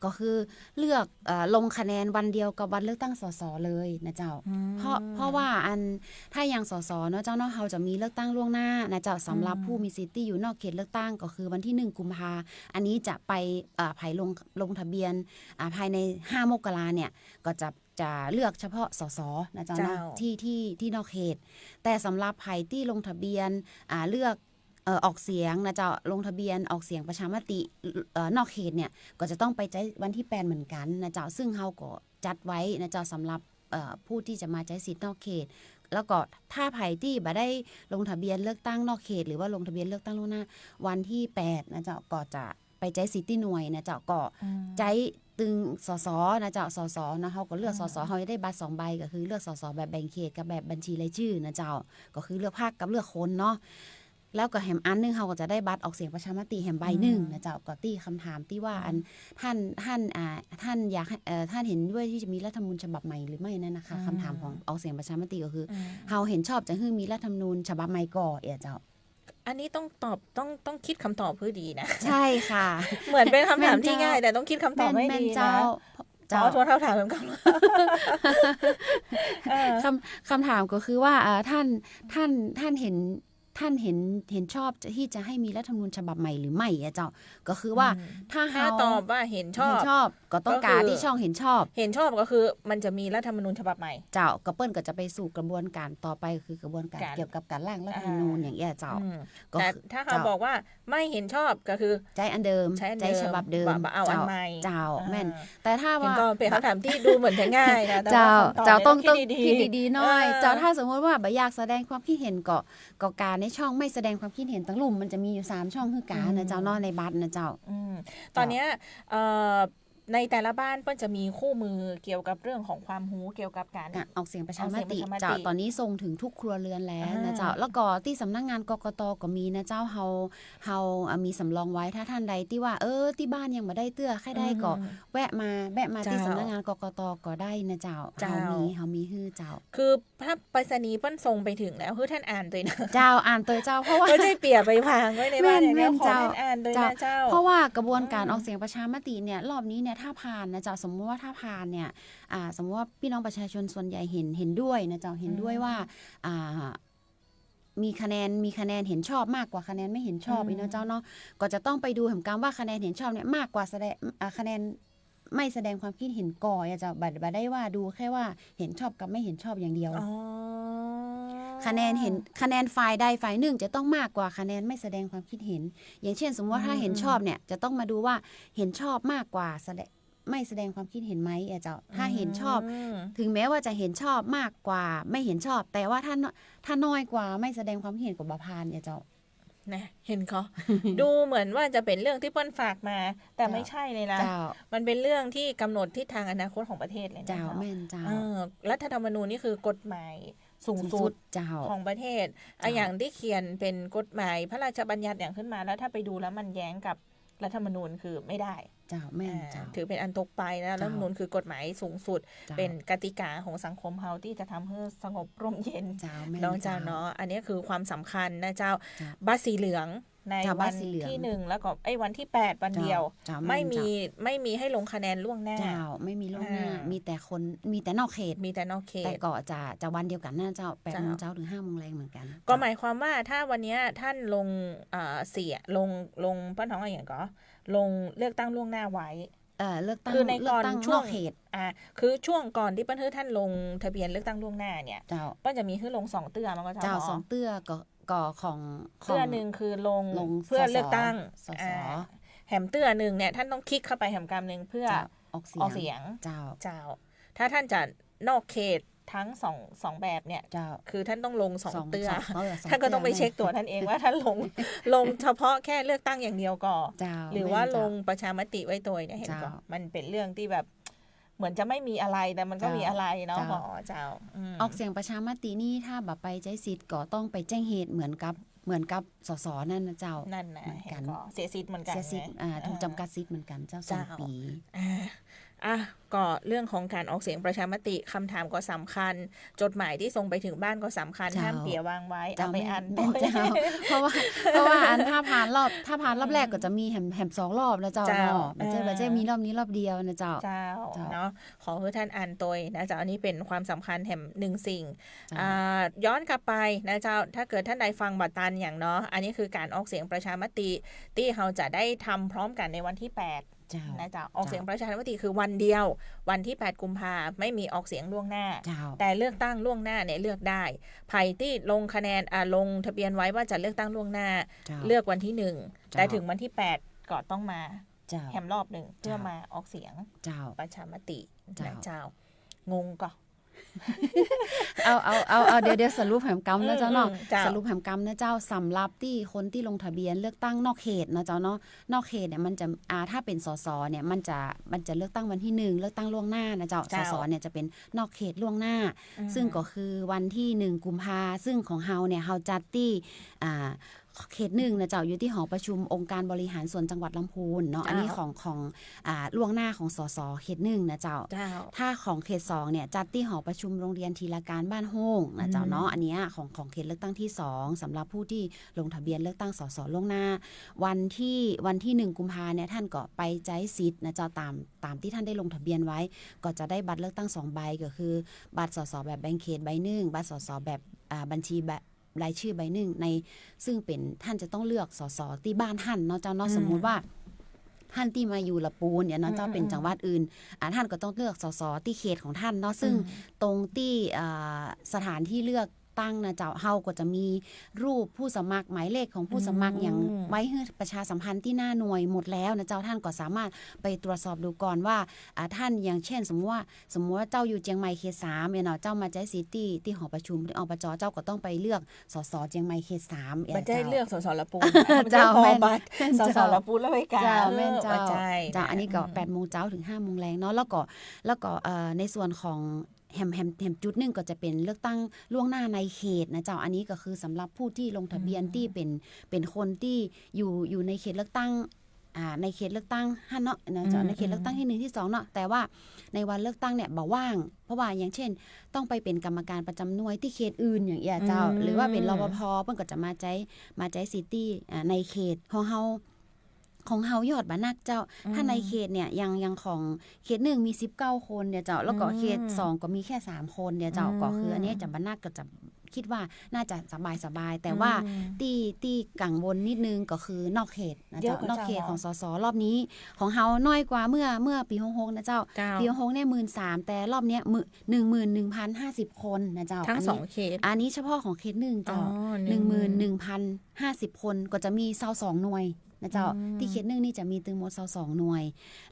ก็คือเลือก เอ่อ ลงคะแนนวันเดียวกับวันเลือกตั้ง สส เลยนะเจ้า อืม เพราะ เพราะว่าอัน ถ้าอย่าง สส เนาะเจ้าเนาะ เฮาจะมีเลือกตั้งล่วงหน้านะเจ้า สำหรับ อืม ผู้มีสิทธิ์ตี้อยู่นอกเขตเลือกตั้ง ก็คือวันตี้หนึ่งกุมภา อันนี้จะไป เอ่อ ใผลง ลงทะเบียน อ่า ภายในห้ามกราเนี่ย ก็จะ จะเลือกเฉพาะ สส นะเจ้าเนาะ เจ้า ตี้ ตี้ ตี้นอกเขต แต่สำหรับใผตี้ลงทะเบียน อ่า เลือก เอ่อ ออกเสียงนะเจ้า ลงทะเบียนออกเสียงประชามติ เอ่อ นอกเขตเนี่ย ก็จะต้องไปใจ๊วันตี้แปดเหมือนกั๋นนะเจ้า ซึ่งเฮาก็จัดไว้นะเจ้า สำหรับ เอ่อ ผู้ตี้จะมาใจ๊สิทธิ์นอกเขต แล้วก็ถ้าใผตี้บ่ได้ลงทะเบียนเลือกตั้งนอกเขต หรือว่าลงทะเบียนเลือกตั้งล่วงหน้า วันตี้แปดนะเจ้า ก็จะไปใจ๊สิทธิ์ตี้หน่วยนะเจ้า ก็ อืม ใจ๊ตึง สส นะเจ้า สส นะ เฮาก็เลือก อืม สส เฮาจะได้บัตรสองใบ ก็คือเลือก สส แบบแบ่งเขตกับแบบบัญชีรายจื้อนะเจ้า ก็คือเลือกพรรคกับเลือกคนเนาะ แล้วก็แหมอันหนึ่ง เฮาก็จะได้บัตรออกเสียงประชามติแหมใบหนึ่ง อืม นะเจ้า ก็ตี้กำถามตี้ว่า อืม อัน ต้าน ต้าน อ่า ต้านอยากให้ เอ่อ ต้านหันด้วยตี้จะมีรัฐธรรมนูญฉบับใหม่หรือไม่นั่นนะคะ อืม กำถามของออกเสียงประชามติก็คือ อืม เฮาหันชอบจะหื้อมีรัฐธรรมนูญฉบับใหม่ก่อ เอ่อ เจ้า อันนี้ต้องตอบ ต้อง ต้องกึ๊ดกำตอบหื้อดีนะ ใจ้ค่ะ เหมือนเป๋นกำถามตี้ง่าย แม่นเจ้า แต่ต้องกึ๊ดกำตอบหื้อดีนะ แม่น แม่นเจ้า เจ้า ขอโทษ เฮาถามกำ เออ กำ กำถามก็คือว่า เอ่อ ต้าน ต้าน ต้านหัน ท่านเห็น เห็นชอบที่จะให้มีรัฐธรรมนูญฉบับใหม่หรือไม่อะเจ้า ก็คือว่า อืม ถ้า ถ้า เฮา ตอบว่าเห็นชอบ เห็นชอบ ก็ต้องกา ก็คือ ตี้ช่องเห็นชอบ เห็นชอบก็คือมันจะมีรัฐธรรมนูญฉบับใหม่ เจ้า ก็เปิ้นก็จะไปสู่กระบวนการต่อไป คือกระบวนการ การ เกี่ยวกับการร่างรัฐธรรมนูญ อ่า อย่างเอี้ยเจ้า อืม ก็ แต่ คือ ถ้าเฮา เจ้า บอกว่าไม่เห็นชอบก็คือ ใจ๊อันเดิม ใจ๊อันเดิม ใจ๊ฉบับเดิม บ่ บ่เอาอันใหม่ เจ้า เจ้า อ่า แม่น แต่ถ้า เห็น ว่า ก็เป๋นคำถามตี้ดูเหมือนจะง่ายนะ แต่ เจ้า ว่าคำตอบ เจ้า ต้อง ต้อง ต้องคิดดีๆ คิดดีๆ หน้อย เออ เจ้า ถ้าสมมติว่าบ่อยากแสดงความคิดเห็นก็ ก็กาในช่องไม่แสดงความคิดเห็น ตังลุ่มมันจะมีอยู่สามช่องคือกา อืม นะเจ้าเนาะ ในบัตรนะเจ้า อืม เจ้า ตอนเนี้ย เอ่อ ในแต่ละบ้านเปิ้นจะมีคู่มือเกี่ยวกับเรื่องของความฮู้เกี่ยวกับการ การออกเสียงประชามติ ออกเสียงประชามติ เจ้า ตอนนี้ส่งถึงทุกครัวเรือนแล้วนะเจ้า อ่า แล้วก็ตี้สำนักงาน กกต ก็มีนะเจ้า เฮา เฮา อ่ะ มีสำรองไว้ ถ้าท่านใดตี้ว่า เออ ตี้บ้านยังบ่ได้เตื้อ ใค่ได้ก็ อืม แวะมา แวะมา เจ้า ตี้สำนักงาน กกต ก็ได้นะเจ้า เจ้า เฮามี เฮามีหื้อเจ้า คือ ถ้าไปรษณีย์เปิ้นส่งไปถึงแล้ว หื้อท่านอ่านตวยนะ เจ้า อ่านตวยเจ้า เพราะว่า บ่ใจ้เปียะไปวางไว้ในบ้านอย่างเดียว แม่น แม่น ขอท่านอ่านตวยนะเจ้า เจ้า เพราะว่ากระบวนการ อืม ออกเสียงประชามติเนี่ย รอบนี้เนี่ย ถ้าผ่านนะเจ้า สมมุติว่าถ้าผ่านเนี่ย อ่า สมมุติว่าพี่น้องประชาชนส่วนใหญ่เห็น เห็นด้วยนะเจ้า เห็นด้วย อืม ว่า อ่า มีคะแนน มีคะแนนเห็นชอบมากกว่าคะแนนไม่เห็นชอบ อืม อี้เนาะเจ้าเนาะ ก็จะต้องไปดูแหมกำว่าคะแนนเห็นชอบเนี่ยมากกว่าแสดง อ่า คะแนน ไม่แสดงความคิดเห็นก่อ อยากจะบ่ บ่ได้ว่าดูแค่ว่าเห็นชอบกับไม่เห็นชอบอย่างเดียว อ๋อ คะแนนเห็น คะแนนฝ่ายใดฝ่ายหนึ่งจะต้องมากกว่าคะแนนไม่แสดงความคิดเห็น อย่างเช่น สมมุติว่าถ้า อืม เห็นชอบเนี่ย จะต้องมาดูว่าเห็นชอบมากกว่าแสดง ไม่แสดงความคิดเห็นไหมอะเจ้า ถ้าเห็นชอบ อืม ถึงแม้ว่าจะเห็นชอบมากกว่าไม่เห็นชอบ แต่ว่าถ้าน้อย ถ้าน้อยกว่าไม่แสดงความคิดเห็นก็บ่ผ่านอะเจ้า นะ เห็นก่อ ดูเหมือนว่าจะเป๋นเรื่องตี้เปิ้นฝากมา แต่ เจ้า ไม่ใช่เลยนะ เจ้า มันเป๋นเรื่องตี้กำหนดทิศทางอนาคตของประเทศเลยนะ เจ้า เจ้า แม่นเจ้า เออ รัฐธรรมนูญนี่คือกฎหมายสูงสุด สูงสุด เจ้า ของประเทศ เจ้า อะ อย่างตี้เขียนเป๋นกฎหมายพระราชบัญญัติอย่างขึ้นมา แล้วถ้าไปดูแล้วมันแย้งกับรัฐธรรมนูญคือไม่ได้ เจ้า แม่น อ่า เจ้า ถือเป๋นอันตกไปนะ เจ้า รัฐธรรมนูญคือกฎหมายสูงสุด เจ้า เป๋นกติกาของสังคมเฮาตี้จะทำหื้อสงบร่มเย็น เจ้า แม่น เนาะเจ้า เจ้า เนาะ อันนี้คือความสำคัญนะเจ้า เจ้า บัตรสีเหลืองใน เจ้า วัน บัตรสีเหลือง ตี้หนึ่ง แล้วก็ เอ้ย วันตี้แปด วันเดียว เจ้า เจ้า แม่น ไม่มี เจ้า ไม่มีให้ลงคะแนนล่วงหน้า เจ้า ไม่มีล่วงหน้า อ่า มีแต่คน มีแต่นอกเขต มีแต่นอกเขต แต่ก็จะ จะวันเดียวกั๋นนะเจ้า แปด เจ้า โมงเจ๊าถึง ห้า โมงแลงเหมือนกั๋น ก็ เจ้า หมายความว่าถ้าวันเนี้ยท่านลง เอ่อ เสีย ลง ลง เปิ้นฮ้องอะหยังก่อ ลงเลือกตั้งล่วงหน้าไว้ เอ่อ เลือกตั้ง คือใน เลือกตั้ง ก่อนช่วง นอกเขต อ่า คือช่วงก่อนตี้เปิ้นหื้อท่านลงทะเบียนเลือกตั้งล่วงหน้าเนี่ย เจ้า เปิ้นจะมีหื้อลงสองเตื้อ มันก็เจ้า เจ้า เนาะ สองเตื้อก็ ก็ของ เตื้อหนึ่งคือลง ลง เพื่อเลือกตั้ง สส อ่า แหมเตื้อหนึ่งเนี่ยท่านต้องคลิกเข้าไปแหมกำหนึ่งเพื่อ เจ้า ออกเสียง ออกเสียง เจ้า เจ้า ถ้าท่านจะนอกเขตทั้งสอง สองแบบเนี่ย เจ้า คือท่านต้องลงสอง สอง เตื้อ สอง เออ สอง ท่านก็ต้องไป เตื้อ เช็คตั๋วท่านเองว่าท่านลง ลงเฉพาะแค่เลือกตั้งอย่างเดียวก่อ เจ้า หรือว่า แม่นเจ้า ลงประชามติไว้ตวยเนี่ย เห็นก่อ เจ้า มันเป๋นเรื่องตี้แบบ เหมือนจะไม่มีอะไร แต่มันก็ เจ้า มีอะไรเนาะ เจ้า หมอเจ้า อืม ออกเสียงประชามตินี่ถ้าบ่ไปใจ๊สิทธิ์ก็ต้องไปแจ้งเหตุเหมือนกับ เหมือนกับ สส นั่นนะเจ้า นั่นนะ เหมือนกั๋น เห็นก่อ เสียสิทธิ์เหมือนกั๋น เสียสิทธิ์ นะ อ่า เออ ถูกจ๋ำกัดสิทธิ์เหมือนกั๋นเจ้า เจ้า สองปี๋ อ่า อ่ะ ก็เรื่องของการออกเสียงประชามติ คำถามก็สำคัญ จดหมายตี้ส่งไปถึงบ้านก็สำคัญ เจ้า ห้ามเปียะวางไว้ เจ้า เอาไปอ่าน แม่น ตวย เจ้า เพราะว่า เพราะว่าอันถ้าผ่านรอบ ถ้าผ่านรอบแรกก็จะมีแหม แหมสองรอบนะเจ้า เจ้า เนาะ บ่ใจ้ อ่า บ่ใจ้มีรอบนี้รอบเดียวนะเจ้า เจ้า เจ้า เนาะ ขอหื้อท่านอ่านตวยนะเจ้า อันนี้เป๋นความสำคัญแหมหนึ่งสิ่ง เจ้า อ่า ย้อนกลับไปนะเจ้า ถ้าเกิดท่านใดฟังบ่ตันอย่างเนาะ อันนี้คือการออกเสียงประชามติตี้เฮาจะได้ทำพร้อมกั๋นในวันตี้แปด เจ้า นะเจ้า ออกเสียงประชามติคือวันเดียว วันตี้แปดกุมภา ไม่มีออกเสียงล่วงหน้า เจ้า แต่เลือกตั้งล่วงหน้าเนี่ยเลือกได้ ใผตี้ลงคะแนน อ่า ลงทะเบียนไว้ว่าจะเลือกตั้งล่วงหน้า เจ้า เลือกวันตี้หนึ่ง เจ้า แต่ถึงวันตี้แปดก็ต้องมา เจ้า แหมรอบหนึ่ง เจ้า เพื่อมาออกเสียง เจ้า ประชามติ เจ้า นะเจ้า งงก่อ เอา เอา เอา เอา เดี๋ยว เดี๋ยวสรุปแหมกำนะเจ้าเนาะ อืม อืม เจ้า สรุปแหมกำนะเจ้า สำหรับตี้คนตี้ลงทะเบียนเลือกตั้งนอกเขตนะเจ้าเนาะ นอกเขตเนี่ยมันจะ อ่า ถ้าเป๋น สส เนี่ยมันจะ มันจะเลือกตั้งวันตี้หนึ่ง เลือกตั้งล่วงหน้านะเจ้า เจ้า สส เนี่ยจะเป๋นนอกเขตล่วงหน้า อืม ซึ่งก็คือวันตี้หนึ่งกุมภา ซึ่งของเฮาเนี่ยเฮาจัดตี้ อ่า เขตหนึ่งนะเจ้า อยู่ตี้หอประชุมองค์การบริหารส่วนจังหวัดลำพูนเนาะ เจ้า อันนี้ของ ของ อ่า ล่วงหน้าของ สส เขตหนึ่งนะเจ้า เจ้า ถ้าของเขตสองเนี่ยจัดตี้หอประชุมโรงเรียนธีรการบ้านโฮ่งนะเจ้าเนาะ อืม อันเนี้ยของ ของเขตเลือกตั้งตี้สอง สำหรับผู้ตี้ลงทะเบียนเลือกตั้ง สส ล่วงหน้า วันตี้ วันตี้หนึ่งกุมภาเนี่ยท่านก็ไปใจ๊สิทธิ์นะเจ้า ต๋าม ต๋ามตี้ท่านได้ลงทะเบียนไว้ ก็จะได้บัตรเลือกตั้งสองใบ ก็คือบัตร สส แบบแบ่งเขตใบหนึ่ง บัตร สส แบบ อ่า บัญชีแบบ รายชื่อใบนึ่งใน ซึ่งเป๋น ต้านจะต้องเลือก สส ตี้บ้านต้านเนาะเจ้าเนาะ อืม สมมุติว่า ต้านตี้มาอยู่ละปูนเนี่ยเนาะเจ้า อืม เป๋น อืม จังหวัดอื่น อ่า ต้านก็ต้องเลือก สส ตี้เขตของต้านเนาะ ซึ่ง อืม ตรงตี้ อ่า สถานตี้เลือกตั้งนะเจ้า เฮาก็จะมีรูปผู้สมัคร หมายเลขของผู้สมัคร อืม อย่างไว้หื้อประชาสัมพันธ์ตี้หน้าหน่วยหมดแล้วนะเจ้า ต้านก็สามารถไปตรวจสอบดูก่อนว่า อ่า ต้าน อย่างเช่น สมมุติว่า สมมุติว่าเจ้าอยู่เจียงใหม่เขตสามเนี่ยเนาะ เจ้ามาใจ๊สิทธิ์ตี้ ตี้หอประชุม ตี้ อบจ เจ้าก็ต้องไปเลือก สส เจียงใหม่เขตสาม บ่ใจ้ เจ้า เลือก สส ละปูน เจ้า บ่ใจ้ แม่น ขอบัตร แม่น สส เจ้า ละปูนแล้วไปกา เจ้า เออ แม่นเจ้า บ่ใจ้ เจ้า อันนี้ก็ อืม แปดโมงเจ๊าเถิงห้าโมงแลงเนาะ แล้วก็ แล้วก็ เอ่อ ในส่วนของแหม แหม แหมจุดนึ่งก็จะเป๋นเลือกตั้งล่วงหน้าในเขตนะเจ้า อันนี้ก็คือสำหรับผู้ตี้ลงทะเบียน อืม ตี้เป๋น เป๋นคนตี้อยู่ อยู่ในเขตเลือกตั้ง อ่า ในเขตเลือกตั้งหั้นเนาะ นะเจ้า อืม ในเขตเลือกตั้งตี้หนึ่งตี้สองเนาะ แต่ว่าในวันเลือกตั้งเนี่ยบ่ว่าง เพราะว่าอย่างเช่น ต้องไปเป๋นกรรมการประจำหน่วยตี้เขตอื่นอย่างเอี้ยเจ้า อืม หรือว่าเป๋น รปภ เปิ้นก็จะมาใจ๊ มาใจ๊สิทธิ์ตี้ อ่า ในเขตของเฮา ของเฮายอดบ่นักเจ้า อืม ถ้าในเขตเนี่ย อย่าง อย่างของเขตหนึ่งมีสิบเก้าคนเนี่ยเจ้า แล้วก็ อืม เขตสองก็มีแค่สามคนเนี่ยเจ้า อืม ก็คืออันนี้จะบ่นัก ก็จะ กึ๊ดว่าน่าจะสบายๆ แต่ว่า อืม ตี้ ตี้กังวลนิดนึ่งก็คือนอกเขตนะเจ้า เยอะกว่า นอกเขต เจ้า ของ สส รอบนี้ ของเฮาน้อยกว่าเมื่อ เมื่อปี๋หกหกนะเจ้า เจ้า ปี๋หกหกเนี่ย หมื่นสาม แต่รอบเนี้ย หมื่น หนึ่งหมื่นหนึ่งพันห้าสิบคนนะเจ้า ทั้ง อันนี้ สองเขต อันนี้เฉพาะของเขตหนึ่งเจ้า อ๋อ หนึ่งหมื่นหนึ่งพันห้าสิบคน ก็จะมีซาวสองหน่วยนะเจ้า อืม ตี้เขตหนึ่งนี่จะมีตึงหมดซาวสองหน่วย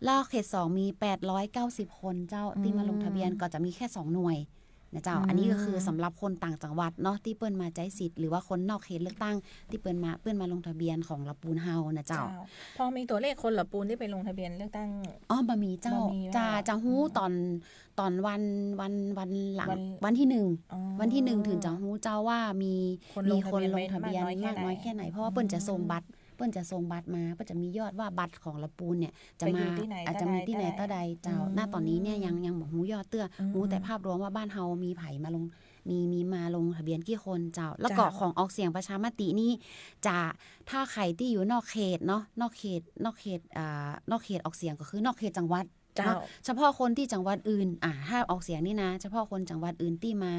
แล้วเขตสองมีแปดร้อยเก้าสิบคนเจ้า อืม ตี้มาลงทะเบียน ก็จะมีแค่สองหน่วย นะเจ้า อืม อันนี้ก็คือสำหรับคนต่างจังหวัดเนาะ ตี้เปิ้นมาใจ๊สิทธิ์ หรือว่าคนนอกเขตเลือกตั้ง ตี้เปิ้นมา เปิ้นมาลงทะเบียนของละปูนเฮานะเจ้า เจ้า พอมีตั๋วเลขคนละปูนตี้ไปลงทะเบียนเลือกตั้ง อ๋อ บ่มีเจ้า บ่มี จะ ว่า จะฮู้ อืม ตอน ตอนวัน วัน วันหลัง วัน วันตี้หนึ่ง อ๋อ วันตี้หนึ่งเถิงจะฮู้เจ้าว่ามี คนลงทะเบียน มีคนลงทะเบียน มากน้อยแค่ไหน มากน้อยแค่ไหน เพราะว่าเปิ้นจะส่งบัตร อืม เปิ้นจะส่งบัตรมา เปิ้นจะมียอดว่าบัตรของละปูนเนี่ย จะมา ไปอยู่ตี้ไหน อาจจะมีตี้ไหน เต้าใด เต้าใดเจ้า อืม ณ ต๋อนนี้เนี่ยยัง ยังบ่ฮู้ยอดเตื้อ อืม ฮู้แต่ภาพรวมว่าบ้านเฮามีใผมาลง มี มีมาลงทะเบียนกี่คนเจ้า แล้วก็ เจ้า ของออกเสียงประชามตินี่จะ ถ้าใผตี้อยู่นอกเขตเนาะ นอกเขต นอกเขต อ่า นอกเขตออกเสียงก็คือนอกเขตจังหวัด เจ้า เนาะ เฉพาะคนตี้จังหวัดอื่น อ่า ถ้าออกเสียงนี่นะ เฉพาะคนจังหวัดอื่นตี้มา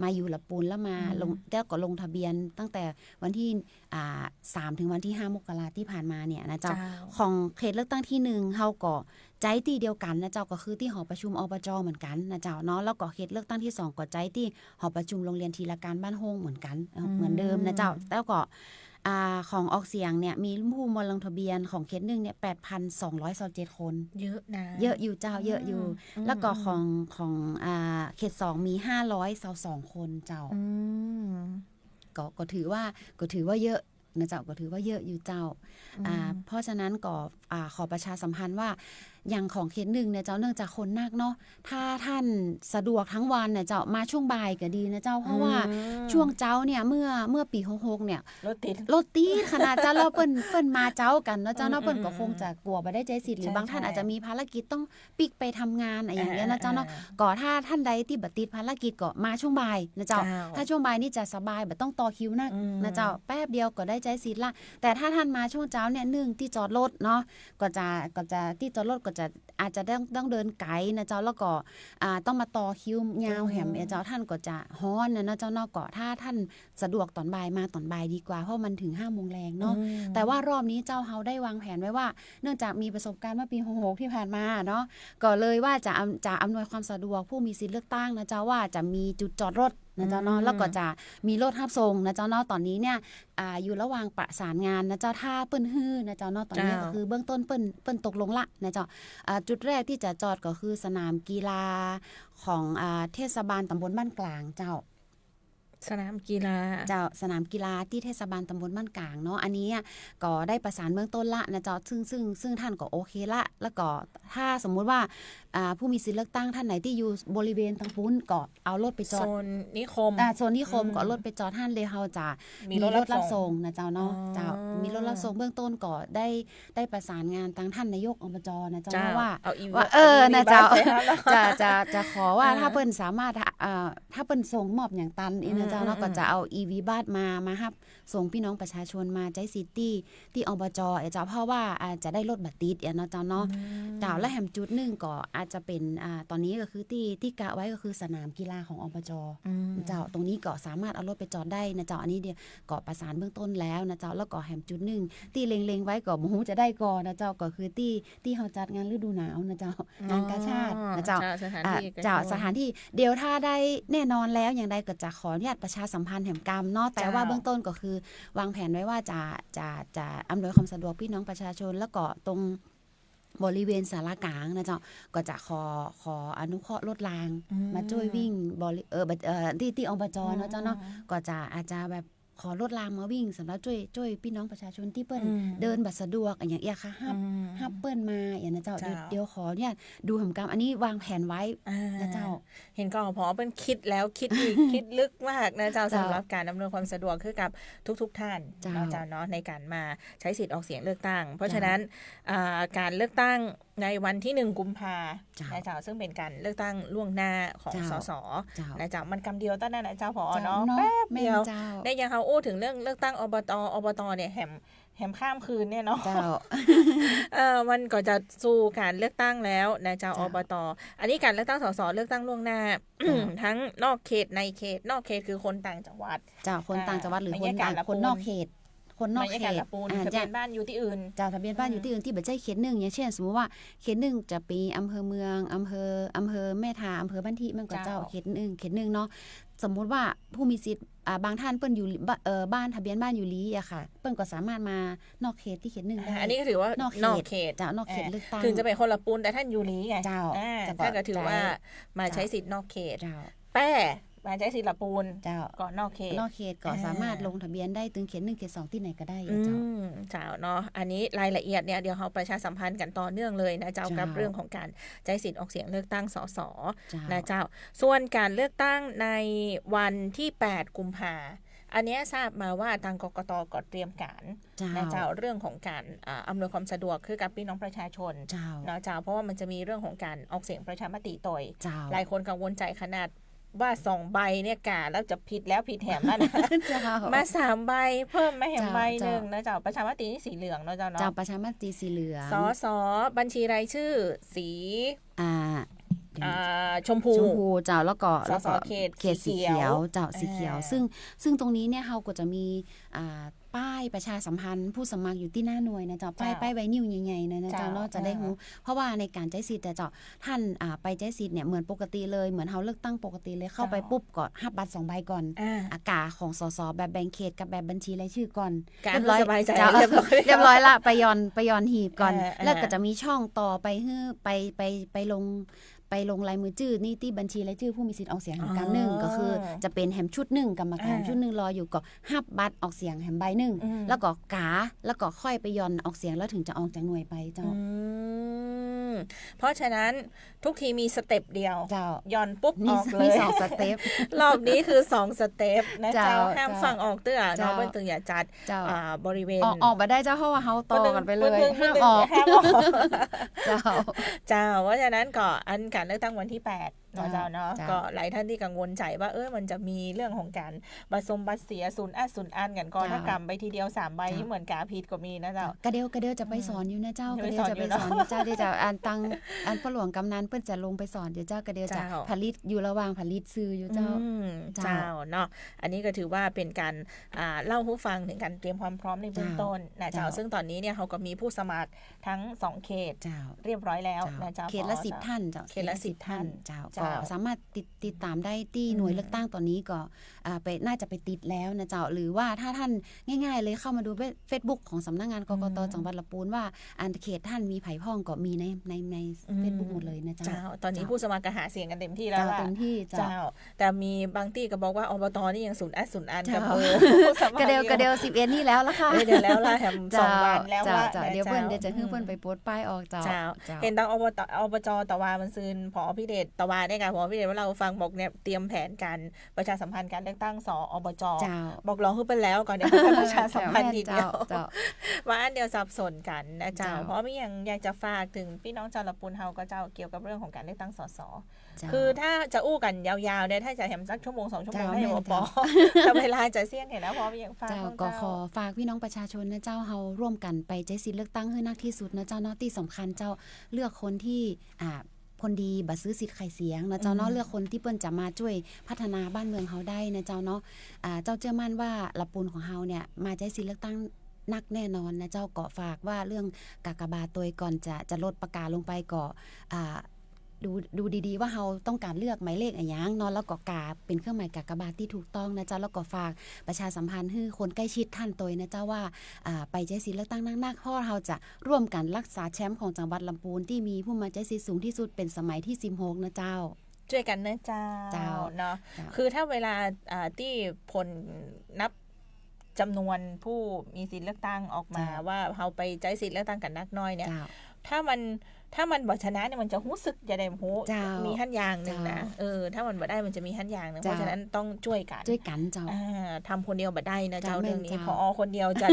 มาอยู่ละปูนแล้วมา อืม ลง แล้วก็ลงทะเบียนตั้งแต่วันตี้ อ่า สาม เถิงวันตี้ห้า มกราตี้ผ่านมาเนี่ยนะเจ้า เจ้า ของเขตเลือกตั้งตี้หนึ่ง เฮาก็ใจ๊ตี้เดียวกั๋นนะเจ้า ก็คือตี้หอประชุม อบจ เหมือนกั๋นนะเจ้าเนาะ แล้วก็เขตเลือกตั้งตี้สอง ก็ใจ๊ตี้หอประชุมโรงเรียนธีรการบ้านโฮ่งเหมือนกั๋น เอ่อ อืม เหมือนเดิมนะเจ้า แล้วก็ อ่า ของออกเสียงเนี่ย มีผู้มาลงทะเบียนของเขตหนึ่งเนี่ย แปดพันสองร้อยซาวเจ็ดคน เยอะนะ เยอะอยู่เจ้า เยอะอยู่ อืม แล้วก็ของ อืม ของ อ่า เขตสองมีห้าร้อยซาวสองคนเจ้า อืม ก็ ก็ถือว่า ก็ถือว่าเยอะนะเจ้า ก็ถือว่าเยอะอยู่เจ้า อืม อ่า เพราะฉะนั้นก็ อ่า ขอประชาสัมพันธ์ว่า อย่างของเขตหนึ่งเนี่ยเจ้า เนื่องจากคนนักเนาะ ถ้าต้านสะดวกตึงวันเนี่ยเจ้า มาช่วงบ่ายก็ดีนะเจ้า เพราะว่า อืม ช่วงเจ๊าเนี่ย เมื่อ เมื่อปี๋หกหกเนี่ย รถติด รถติดขนาดเจ้า แล้วเปิ้น เปิ้นมาเจ๊ากั๋นเนาะเจ้าเนาะ อืม เปิ้นก็คงจะกั๋วบ่ได้ใจ๊สิทธิ์ หรือบางต้าน ใช่ ใช่ อาจจะมีภารกิจต้องปิ๊กไปทำงานอะ อย่างเงี้ยเนาะเจ้าเนาะ อ่า อ่า ก็ถ้าต้านใดตี้บ่ติดภารกิจก็มาช่วงบ่ายนะเจ้า เจ้า ถ้าช่วงบ่ายนี่จะสบาย บ่ต้องต่อคิวนัก อืม นะเจ้า แป๊บเดียวก็ได้ใจ๊สิทธิ์ละ แต่ถ้าต้านมาช่วงเจ๊าเนี่ย นึ่งตี้จอดรถเนาะ ก็จะ ก็จะ ตี้จอดรถก็จะ อาจจะต้อง ต้องเดินไก๋นะเจ้า แล้วก็ อ่า ต้องมาต่อคิวยาวแหม อืม เจ้า ต้านก็จะฮ้อนนะเนาะเจ้าเนาะ ก็ถ้าต้านสะดวกต๋อนบ่าย มาต๋อนบ่ายดีกว่า เพราะมันเถิงห้าโมงแลงเนาะ อืม แต่ว่ารอบนี้เจ้า เฮาได้วางแผนไว้ว่า เนื่องจากมีประสบการณ์เมื่อปี๋หกหกตี้ผ่านมาเนาะ ก็เลยว่าจะอำ จะอำนวยความสะดวกผู้มีสิทธิ์เลือกตั้งนะเจ้า ว่าจะมีจุดจอดรถนะเจ้าเนาะ อืม แล้วก็จะมีรถฮับส่งนะเจ้าเนาะ ต๋อนนี้เนี่ย อ่า อยู่ระหว่างประสานงานนะเจ้า ถ้าเปิ้นหื้อนะเจ้าเนาะ ต๋อนนี้ เจ้า ก็คือเบื้องต้นเปิ้น เปิ้นตกลงละนะเจ้า อ่า จุดแรกตี้จะจอดก็คือสนามกีฬาของ อ่า เทศบาลต๋ำบลบ้านกลางเจ้า สนามกีฬา เจ้า สนามกีฬาตี้เทศบาลต๋ำบลบ้านกลางเนาะ อันนี้อะ ก็ได้ประสานเบื้องต้นละนะเจ้า ซึ่ง ซึ่ง ซึ่งต้านก็โอเคละ แล้วก็ถ้าสมมุติว่า อ่า ผู้มีสิทธิ์เลือกตั้งต้านไหนตี้อยู่บริเวณตางปู๊น ก็เอารถไปจอด โซนนิคม อ่า โซนนิคม อืม ก็เอารถไปจอดหั้นเลย เฮาจะ มีรถรับส่ง มีรถรับส่งนะเจ้าเนาะ อ๋อ เจ้า มีรถรับส่ง เบื้องต้นก็ได้ ได้ประสานงานตางต้านนายก อบจ นะเจ้า เจ้า ว่า เอาอี ว่า เอา เออ อี นะเจ้า บัสไปหั้นเนาะ จะ จะ จะขอว่า อ่า ถ้าเปิ้นสามารถ เอ่อ ถ้าเปิ้นส่งมอบหยังตันอี้นะเจ้า อืม เจ้า อืม แล้วก็จะเอา อี วี บัสมา มาฮับส่งปี้น้องประชาชนมาใจ๊สิทธิ์ตี้ ตี้ อบจ เจ้า เพราะว่าอาจจะได้รถบ่ติดอย่างเนาะเจ้าเนาะ อืม เจ้า และแหมจุดนึ่งก็อาจจะเป๋น อ่า ต๋อนนี้ก็คือตี้ ตี้กะไว้ก็คือสนามกีฬาของ อบจ อืม เจ้า ตรงนี้ก็สามารถเอารถไปจอดได้นะเจ้า อันนี้เดี๋ยวก็ประสานเบื้องต้นแล้วนะเจ้า แล้วก็แหมจุดนึ่งตี้เล็งๆ ไว้ก็บ่ฮู้จะได้ก่อนะเจ้า ก็คือตี้ ตี้เฮาจัดงานฤดูหนาวนะเจ้า อ๋อ งานกาชาดนะเจ้า เจ้า สถานที่ อ่า กาชาด เจ้า สถานที่ เดี๋ยวถ้าได้แน่นอนแล้วอย่างใดก็จะขออนุญาตประชาสัมพันธ์แหมกำเนาะ แต่ว่า เจ้า เบื้องต้นก็คือวางแผนไว้ว่าจะ จะ จะอำนวยความสะดวกปี้น้องประชาชน แล้วก็ตรงบริเวณศาลากลางนะเจ้า ก็จะขอ ขออนุเคราะห์รถราง อืม มาจ้วยวิ่งบริ เอ่อ เอ่อ ตี้ ตี้ อบจ เนาะเจ้าเนาะ อืม ก็จะอาจจะแบบ ขอรถรางมาวิ่งสำหรับจ้วย จ้วยปี้น้องประชาชนตี้เปิ้น อืม เดินบ่สะดวกอะหยังเอี้ยค่ะ ฮับ อืม ฮับเปิ้นมาอย่างนะเจ้า เจ้า เดี๋ยว เดี๋ยวขออนุญาตดูแหมกำ อันนี้วางแผนไว้ อ่า นะเจ้า เห็นก่อ ผอ เปิ้นคิดแล้วคิดอีก คิดลึกมากนะเจ้า เจ้า สำหรับก๋านอำนวยความสะดวกให้กับทุกๆ ท่าน เจ้า เนาะเจ้าเนาะ ในก๋านมาใจ๊สิทธิ์ออกเสียงเลือกตั้ง เพราะ เจ้า ฉะนั้น อ่า ก๋านเลือกตั้งในวันตี้หนึ่งกุมภา เจ้า นะเจ้า ซึ่งเป๋นก๋านเลือกตั้งล่วงหน้าของ เจ้า สส เจ้า นะเจ้า มันกำเดียวเต้านั้นนะเจ้า ผอ เจ้า เนาะ เนาะ แป๊บเดียว แม่นเจ้า เนี่ยอย่างเฮาอู้เถิงเรื่องเลือกตั้ง อบต อบต เนี่ยแหม แหมข้ามคืนเนี่ยเนาะ เจ้า เออ มันก็จะสู่ก๋านเลือกตั้งแล้วนะเจ้า เจ้า อบต อันนี้ก๋านเลือกตั้ง สส เลือกตั้งล่วงหน้า เจ้า ทั้งนอกเขตในเขต นอกเขตคือคนต่างจังหวัด เจ้า คนต่างจังหวัด อ่า หรือ ไม่ใช่ คนต่าง ก๋านละปูน คนนอกเขต คนนอกเขต ไม่ใช่ก๋านละปูน อ่า ทะเบียน เจ้า บ้านอยู่ตี้อื่น เจ้า ทะเบียนบ้าน อืม อยู่ตี้อื่นตี้บ่ใจ้เขตนึ่ง อย่างเช่น สมมุติว่าเขตนึ่งจะเป๋นอำเภอเมือง อำเภอ อำเภอแม่ทา อำเภอบ้านที่ มันก็ เจ้า เจ้า เขตนึ่ง เขตนึ่งเนาะ สมมุติว่าผู้มีสิทธิ์ อ่า บางท่านเปิ้นอยู่บ้า- เอ่อ บ้านทะเบียนบ้านอยู่หลีอะค่ะ เปิ้นก็สามารถมานอกเขตตี้เขตนึ่งได้ อ่า อันนี้ก็ถือว่านอกเขต นอกเขต เจ้า นอกเขต อ่า เลือกตั้ง เถิงจะเป๋นคนละปูน แต่ท่านอยู่หลีไง เจ้า อ่า เจ้า ท่านก็ถือว่า เจ้า มาใจ๊สิทธิ์นอกเขต เจ้า แต่มาใจ๊สิทธิ์ละปูน เจ้า ก็นอกเขต นอกเขตก็ อ่า สามารถลงทะเบียนได้ตึงเขตนึ่งเขตสองตี้ไหนก็ได้ อืม เจ้า เจ้าเนาะ อันนี้รายละเอียดเนี่ยเดี๋ยวเฮาประชาสัมพันธ์กั๋นต่อเนื่องเลยนะเจ้า เจ้า กับเรื่องของก๋านใจ๊สิทธิ์ออกเสียงเลือกตั้ง สส เจ้า นะเจ้า ส่วนก๋านเลือกตั้งในวันตี้แปดกุมภา อันเนี้ยทราบมาว่าตาง กกต ก็เตรียมก๋าน เจ้า นะเจ้า เรื่องของก๋าน อ่า อำนวยความสะดวกให้กับปี้น้องประชาชน เจ้า เนาะเจ้า เพราะว่ามันจะมีเรื่องของก๋านออกเสียงประชามติโตย เจ้า หลายคนกังวลใจ๋ขนาดว่าสองใบเนี่ย ก๋าแล้วจะผิดแล้วผิดแหมแล้วนะ เจ้า มาสามใบ เพิ่มมาแหม เจ้า ใบนึ่ง เจ้า นะเจ้า ประชามตินี่สีเหลืองเนาะเจ้าเนาะ เจ้า ประชามติสีเหลือง สส บัญชีรายชื่อสี อ่า เดี๋ยวนะ อ่า ชมพู ชมพูเจ้า แล้วก็ สส แล้วก็ เขต เขตสีเขียว สีเขียว เจ้า สีเขียว อ่า ซึ่ง ซึ่งตรงนี้เนี่ยเฮาก็จะมี อ่า ป้ายประชาสัมพันธ์ผู้สมัครอยู่ตี้หน้าหน่วยนะเจ้า ป้าย เจ้า ป้ายไวนิลใหญ่ๆ นะนะเจ้า เจ้า เนาะ จะได้ฮู้ อ่า เพราะว่าในก๋านใจ๊สิทธิ์อะเจ้า ท่าน อ่า ไปใจ๊สิทธิ์เนี่ยเหมือนปกติเลย เหมือนเฮาเลือกตั้งปกติเลย เข้าไป เจ้า ปุ๊บก็ฮับบัตรสองใบก่อน อ่า อ่า ก๋าของ สส แบบแบ่งเขตกับแบบบัญชีรายชื่อก่อน ก๋า เรียบร้อย สบายใจ๋ เจ้า เรียบร้อย เรียบร้อยละ ไปหย่อน ไปหย่อนหีบก่อน เออ เออ แล้วก็จะมีช่องต่อไปหื้อ ไป ไป ไปลง ไปลงลายมือจื้อนี่ตี้บัญชีรายจื้อผู้มีสิทธิ์ออกเสียงแหมกำนึ่ง อ๋อ ก็คือจะเป๋นแหมชุดนึ่ง กรรมการ อ่า ชุดนึ่งรออยู่ ก็ฮับบัตรออกเสียงแหมใบนึ่ง อืม แล้วก็ก๋า แล้วก็ค่อยไปหย่อนออกเสียง แล้วเถิงจะออกจากหน่วยไปเจ้า อืม เพราะฉะนั้นทุกทีมีสเต็ปเดียว เจ้า หย่อนปุ๊บ มี ออกเลย มีสองสเต็ป รอบนี้คือสองสเต็ปนะเจ้า เจ้า ห้าม เจ้า ฟั่งออกเตื้อเนาะ เจ้า เปิ้นเถิงจะจัด เจ้า อ่า บริเวณ ออก ออกบ่ได้เจ้า เพราะว่าเฮาต่อกั๋นไปเลย ปิ้น ปิ้น ห้ามออก ปิ้น ห้ามออก เจ้า เจ้า เพราะฉะนั้นก็อันก๋านเลือกตั้งวันตี้แปดเนาะ เจ้า เจ้าเนาะ เจ้า ก็หลายท่านตี้กังวลใจ๋ว่า เออ มันจะมีเรื่องของก๋านบัตรซมบัตรเสีย สูญอั้นสูญอั้นกั๋นก่อน เจ้า ถ้ากำไปทีเดียวสามใบ เจ้า นี่เหมือนก๋าผิดก็มีนะเจ้า เจ้า กะเดียว กะเดียวจะไปสอนอยู่นะเจ้า อืม กะเดียวจะไปสอนอยู่เจ้า เดี๋ยวจะ อันตัง อันป้อหลวงกำนันเปิ้นจะลงไปสอน เดี๋ยวเจ้า กะเดียวจะ เจ้า ผลิตอยู่ระหว่างผลิตสื่ออยู่เจ้า อืม เจ้า เจ้าเนาะ อันนี้ก็ถือว่าเป๋นก๋าน อ่า เล่าหื้อฟังเถิงก๋านเตรียมความพร้อมในเบื้องต้นนะเจ้า เจ้า ซึ่งต๋อนนี้เนี่ยเฮาก็มีผู้สมัครทั้งสองเขต เจ้า เรียบร้อยแล้วนะเจ้า เขตละสิบท่านเจ้า เขตละสิบท่านเจ้า เจ้า ก็สามารถติด ติดต๋ามได้ตี้หน่วยเลือกตั้งต๋อนนี้ก็ อ่า ไป น่าจะไปติดแล้วนะเจ้า หรือว่าถ้าท่านง่ายๆเลยเข้ามาดูเฟซ เฟซบุ๊กของสำนักงาน กกต จังหวัดละปูนว่าอันเขตท่านมีใผพ่องก็มีใน ใน ในเฟซบุ๊กหมดเลยนะเจ้า เจ้า ต๋อนนี้ผู้สมัครก็หาเสียงกั๋นเต็มตี้แล้ว เจ้า ล่ะ เต็มตี้เจ้า เจ้า แต่มีบางตี้ก็บอกว่า อบต นี่ยังสูญอั้นสูญอั้น เจ้า กับเบอร์ผู้สมัคร กะเดียว อยู่ กะเดียวสิบเอ็ดนี่แล้วล่ะค่ะ เออ เดี๋ยวแล้วล่ะ แหม เจ้า สองวันแล้ว เจ้า ล่ะ เจ้า นะ เดี๋ยวเปิ้น เจ้า เดี๋ยวจะหื้อเปิ้นไปปลดป้ายออกเจ้า เจ้า เจ้า เห็นตาง อบต อบจ ตะวาวันซืน ผอ พิเดช ตะวา ในการหัวพี่เดชว่าเราฟังบอกเนี่ยเตรียมแผนการประชาสัมพันธ์การเลือกตั้ง ส อบจ เจ้า บอกรองขึ้นไปแล้วก่อนเนี่ย ประชาสัมพันธ์ทีเดียว เจ้า เจ้า ว่าอันเดียวสับสนกั๋นนะเจ้า เจ้า เพราะมีอย่างอยากจะฝากถึงพี่น้องจาวละปูนเฮาก็เจ้าเกี่ยวกับเรื่องของการเลือกตั้ง ส ส เจ้า คือถ้าจะอู้กั๋นยาวๆ เนี่ย ถ้าจะแหมสักชั่วโมงสองชั่วโมง เจ้า ได้ แม่น บ่ปอ เจ้า แต่เวลาจะเสี้ยงเนี่ยนะ พอมีอย่างฝาก เจ้า บ้าง ก็ เจ้า ขอฝากพี่น้องประชาชนนะเจ้า เฮาร่วมกั๋นไปใจ๊สิทธิ์เลือกตั้งหื้อนักที่สุดนะเจ้าเนาะ ตี้สำคัญเจ้า เลือกคนตี้ อ่า คนดีบ่ซื้อสิทธิ์ขายเสียงนะเจ้าเนาะ อืม เลือกคนตี้เปิ้นจะมาจ้วยพัฒนาบ้านเมืองเฮาได้นะเจ้าเนาะ อ่า เจ้าเจื้อมั่นว่าละปูนของเฮาเนี่ยมาใจ๊สิทธิ์เลือกตั้งนักแน่นอนนะเจ้า ก็ฝากว่าเรื่องกากบาทตวยก่อนจะ จะลดปากกาลงไปก็ อ่า ดู ดูดีๆ ว่าเฮาต้องก๋านเลือกหมายเลขอะหยังเนาะ แล้วก็กาเป๋นเครื่องหมายกากบาทตี้ถูกต้องนะเจ้า แล้วก็ฝากประชาสัมพันธ์หื้อคนใก้ชิดต้านตวยนะเจ้าว่า อ่า ไปใจ๊สิทธิ์เลือกตั้งนักๆ เพราะเฮาจะร่วมกั๋นรักษาแชมป์ของจังหวัดลำปูนตี้มีผู้มาใจ๊สิทธิ์สูงที่สุดเป๋นสมัยตี้สิบหกนะเจ้า จ้วยกั๋นนะเจ้า เจ้า เนาะ เจ้า คือถ้าเวลา อ่า ตี้ผลนับจ๋ำนวนผู้มีสิทธิ์เลือกตั้งออกมา เจ้า ว่าเฮาไปใจ๊สิทธิ์เลือกตั้งกั๋นนักน้อยเนี่ย เจ้า ถ้ามัน ถ้ามันบ่ชนะเนี่ยมันจะฮู้สึกจะได้ฮู้ เจ้า มีหั้นอย่างนึ่งนะ เจ้า เออ ถ้ามันบ่ได้มันจะมีหั้นอย่างนึ่ง เจ้า เพราะฉะนั้นต้องจ้วยกั๋น จ้วยกั๋นเจ้า อ่า ทำคนเดียวบ่ได้นะเจ้า เจ้า เรื่องนี้ แม่นเจ้า ผอ.คนเดียวจะ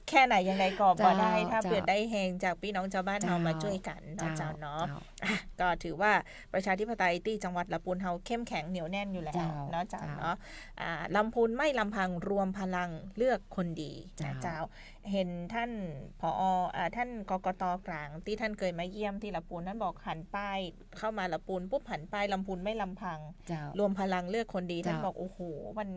แค่ไหนยังไงก็บ่ได้ เจ้า ถ้า เจ้า เปื้อได้แฮงจากพี่น้องจาวบ้านเฮา เจ้า มาจ้วยกั๋นเนาะ เจ้า เจ้าเนาะ เจ้า อ่ะ ก็ถือว่าประชาธิปไตยตี้จังหวัดละปูนเฮาเข้มแข็งเหนียวแน่นอยู่แล้ว เจ้า เนาะเจ้า เจ้า เนาะ อ่า ลำพูนไม่ลำพัง รวมพลังเลือกคนดีนะ เจ้า เจ้า เห็นท่าน ผอ. อ่า ท่าน กกต. กลางตี้ท่านเกยมาเยี่ยมตี้ละปูน ท่านบอกหันป้ายเข้ามาละปูนปุ๊บหันป้าย ลำพูนไม่ลำพัง เจ้า รวมพลังเลือกคนดี เจ้า ท่านบอก โอ้โห มัน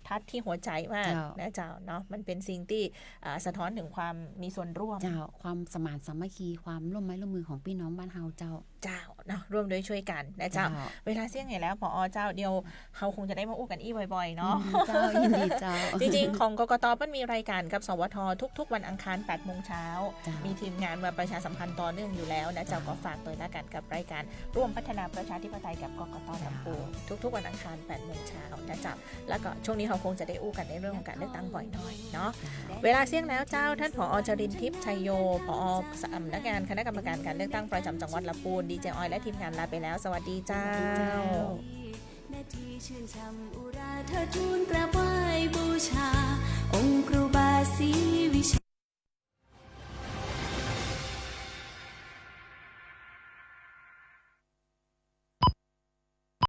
ทัดตี้หัวใจ๋มาก เจ้า นะเจ้าเนาะ มันเป๋นสิ่งตี้ อ่า สะท้อนเถิงความมีส่วนร่วม เจ้า ความสมานสามัคคี ความร่วมไม้ร่วมมือของพี่น้องบ้านเฮาเจ้า เจ้าเนาะ ร่วมด้วยช่วยกั๋นนะเจ้า เจ้า เวลาเสี้ยงใหญ่แล้ว ผอ. เจ้า เดี๋ยวเฮาคงจะได้มาอู้กั๋นอี้บ่อยๆ เนาะ ยินดีเจ้า ยินดีเจ้า จริงๆ ของ กกต. มันมีรายก๋านกับ สวท. ทุกๆ วันอังคาร แปดโมงเช้า เจ้า มีทีมงานมาประชาสัมพันธ์ต่อเนื่องอยู่แล้วนะเจ้า เจ้า ก็ฝากตวยละกั๋นกับรายก๋านร่วมพัฒนาประชาธิปไตยกับ กกต. ลำปูน เจ้า ทุกๆ วันอังคาร แปดโมงเช้านะเจ้า แล้วก็ช่วงนี้เฮาคงจะได้อู้กั๋นในเรื่องของก๋านเลือกตั้งบ่อยหน่อยเนาะ เวลาเสี้ยงแล้วเจ้า ท่าน ผอ. จรินทร์ทิพย์ ชัยโย ผอ. สำนักงานคณะกรรมการการเลือกตั้งประจ๋ำจังหวัดละปูน ดีเจออยและทีมงานลาไปแล้ว สวัสดีเจ้า สวัสดีเจ้า นาทีชื่นช่ำอุราเธอทูลกราบไหว้บูชา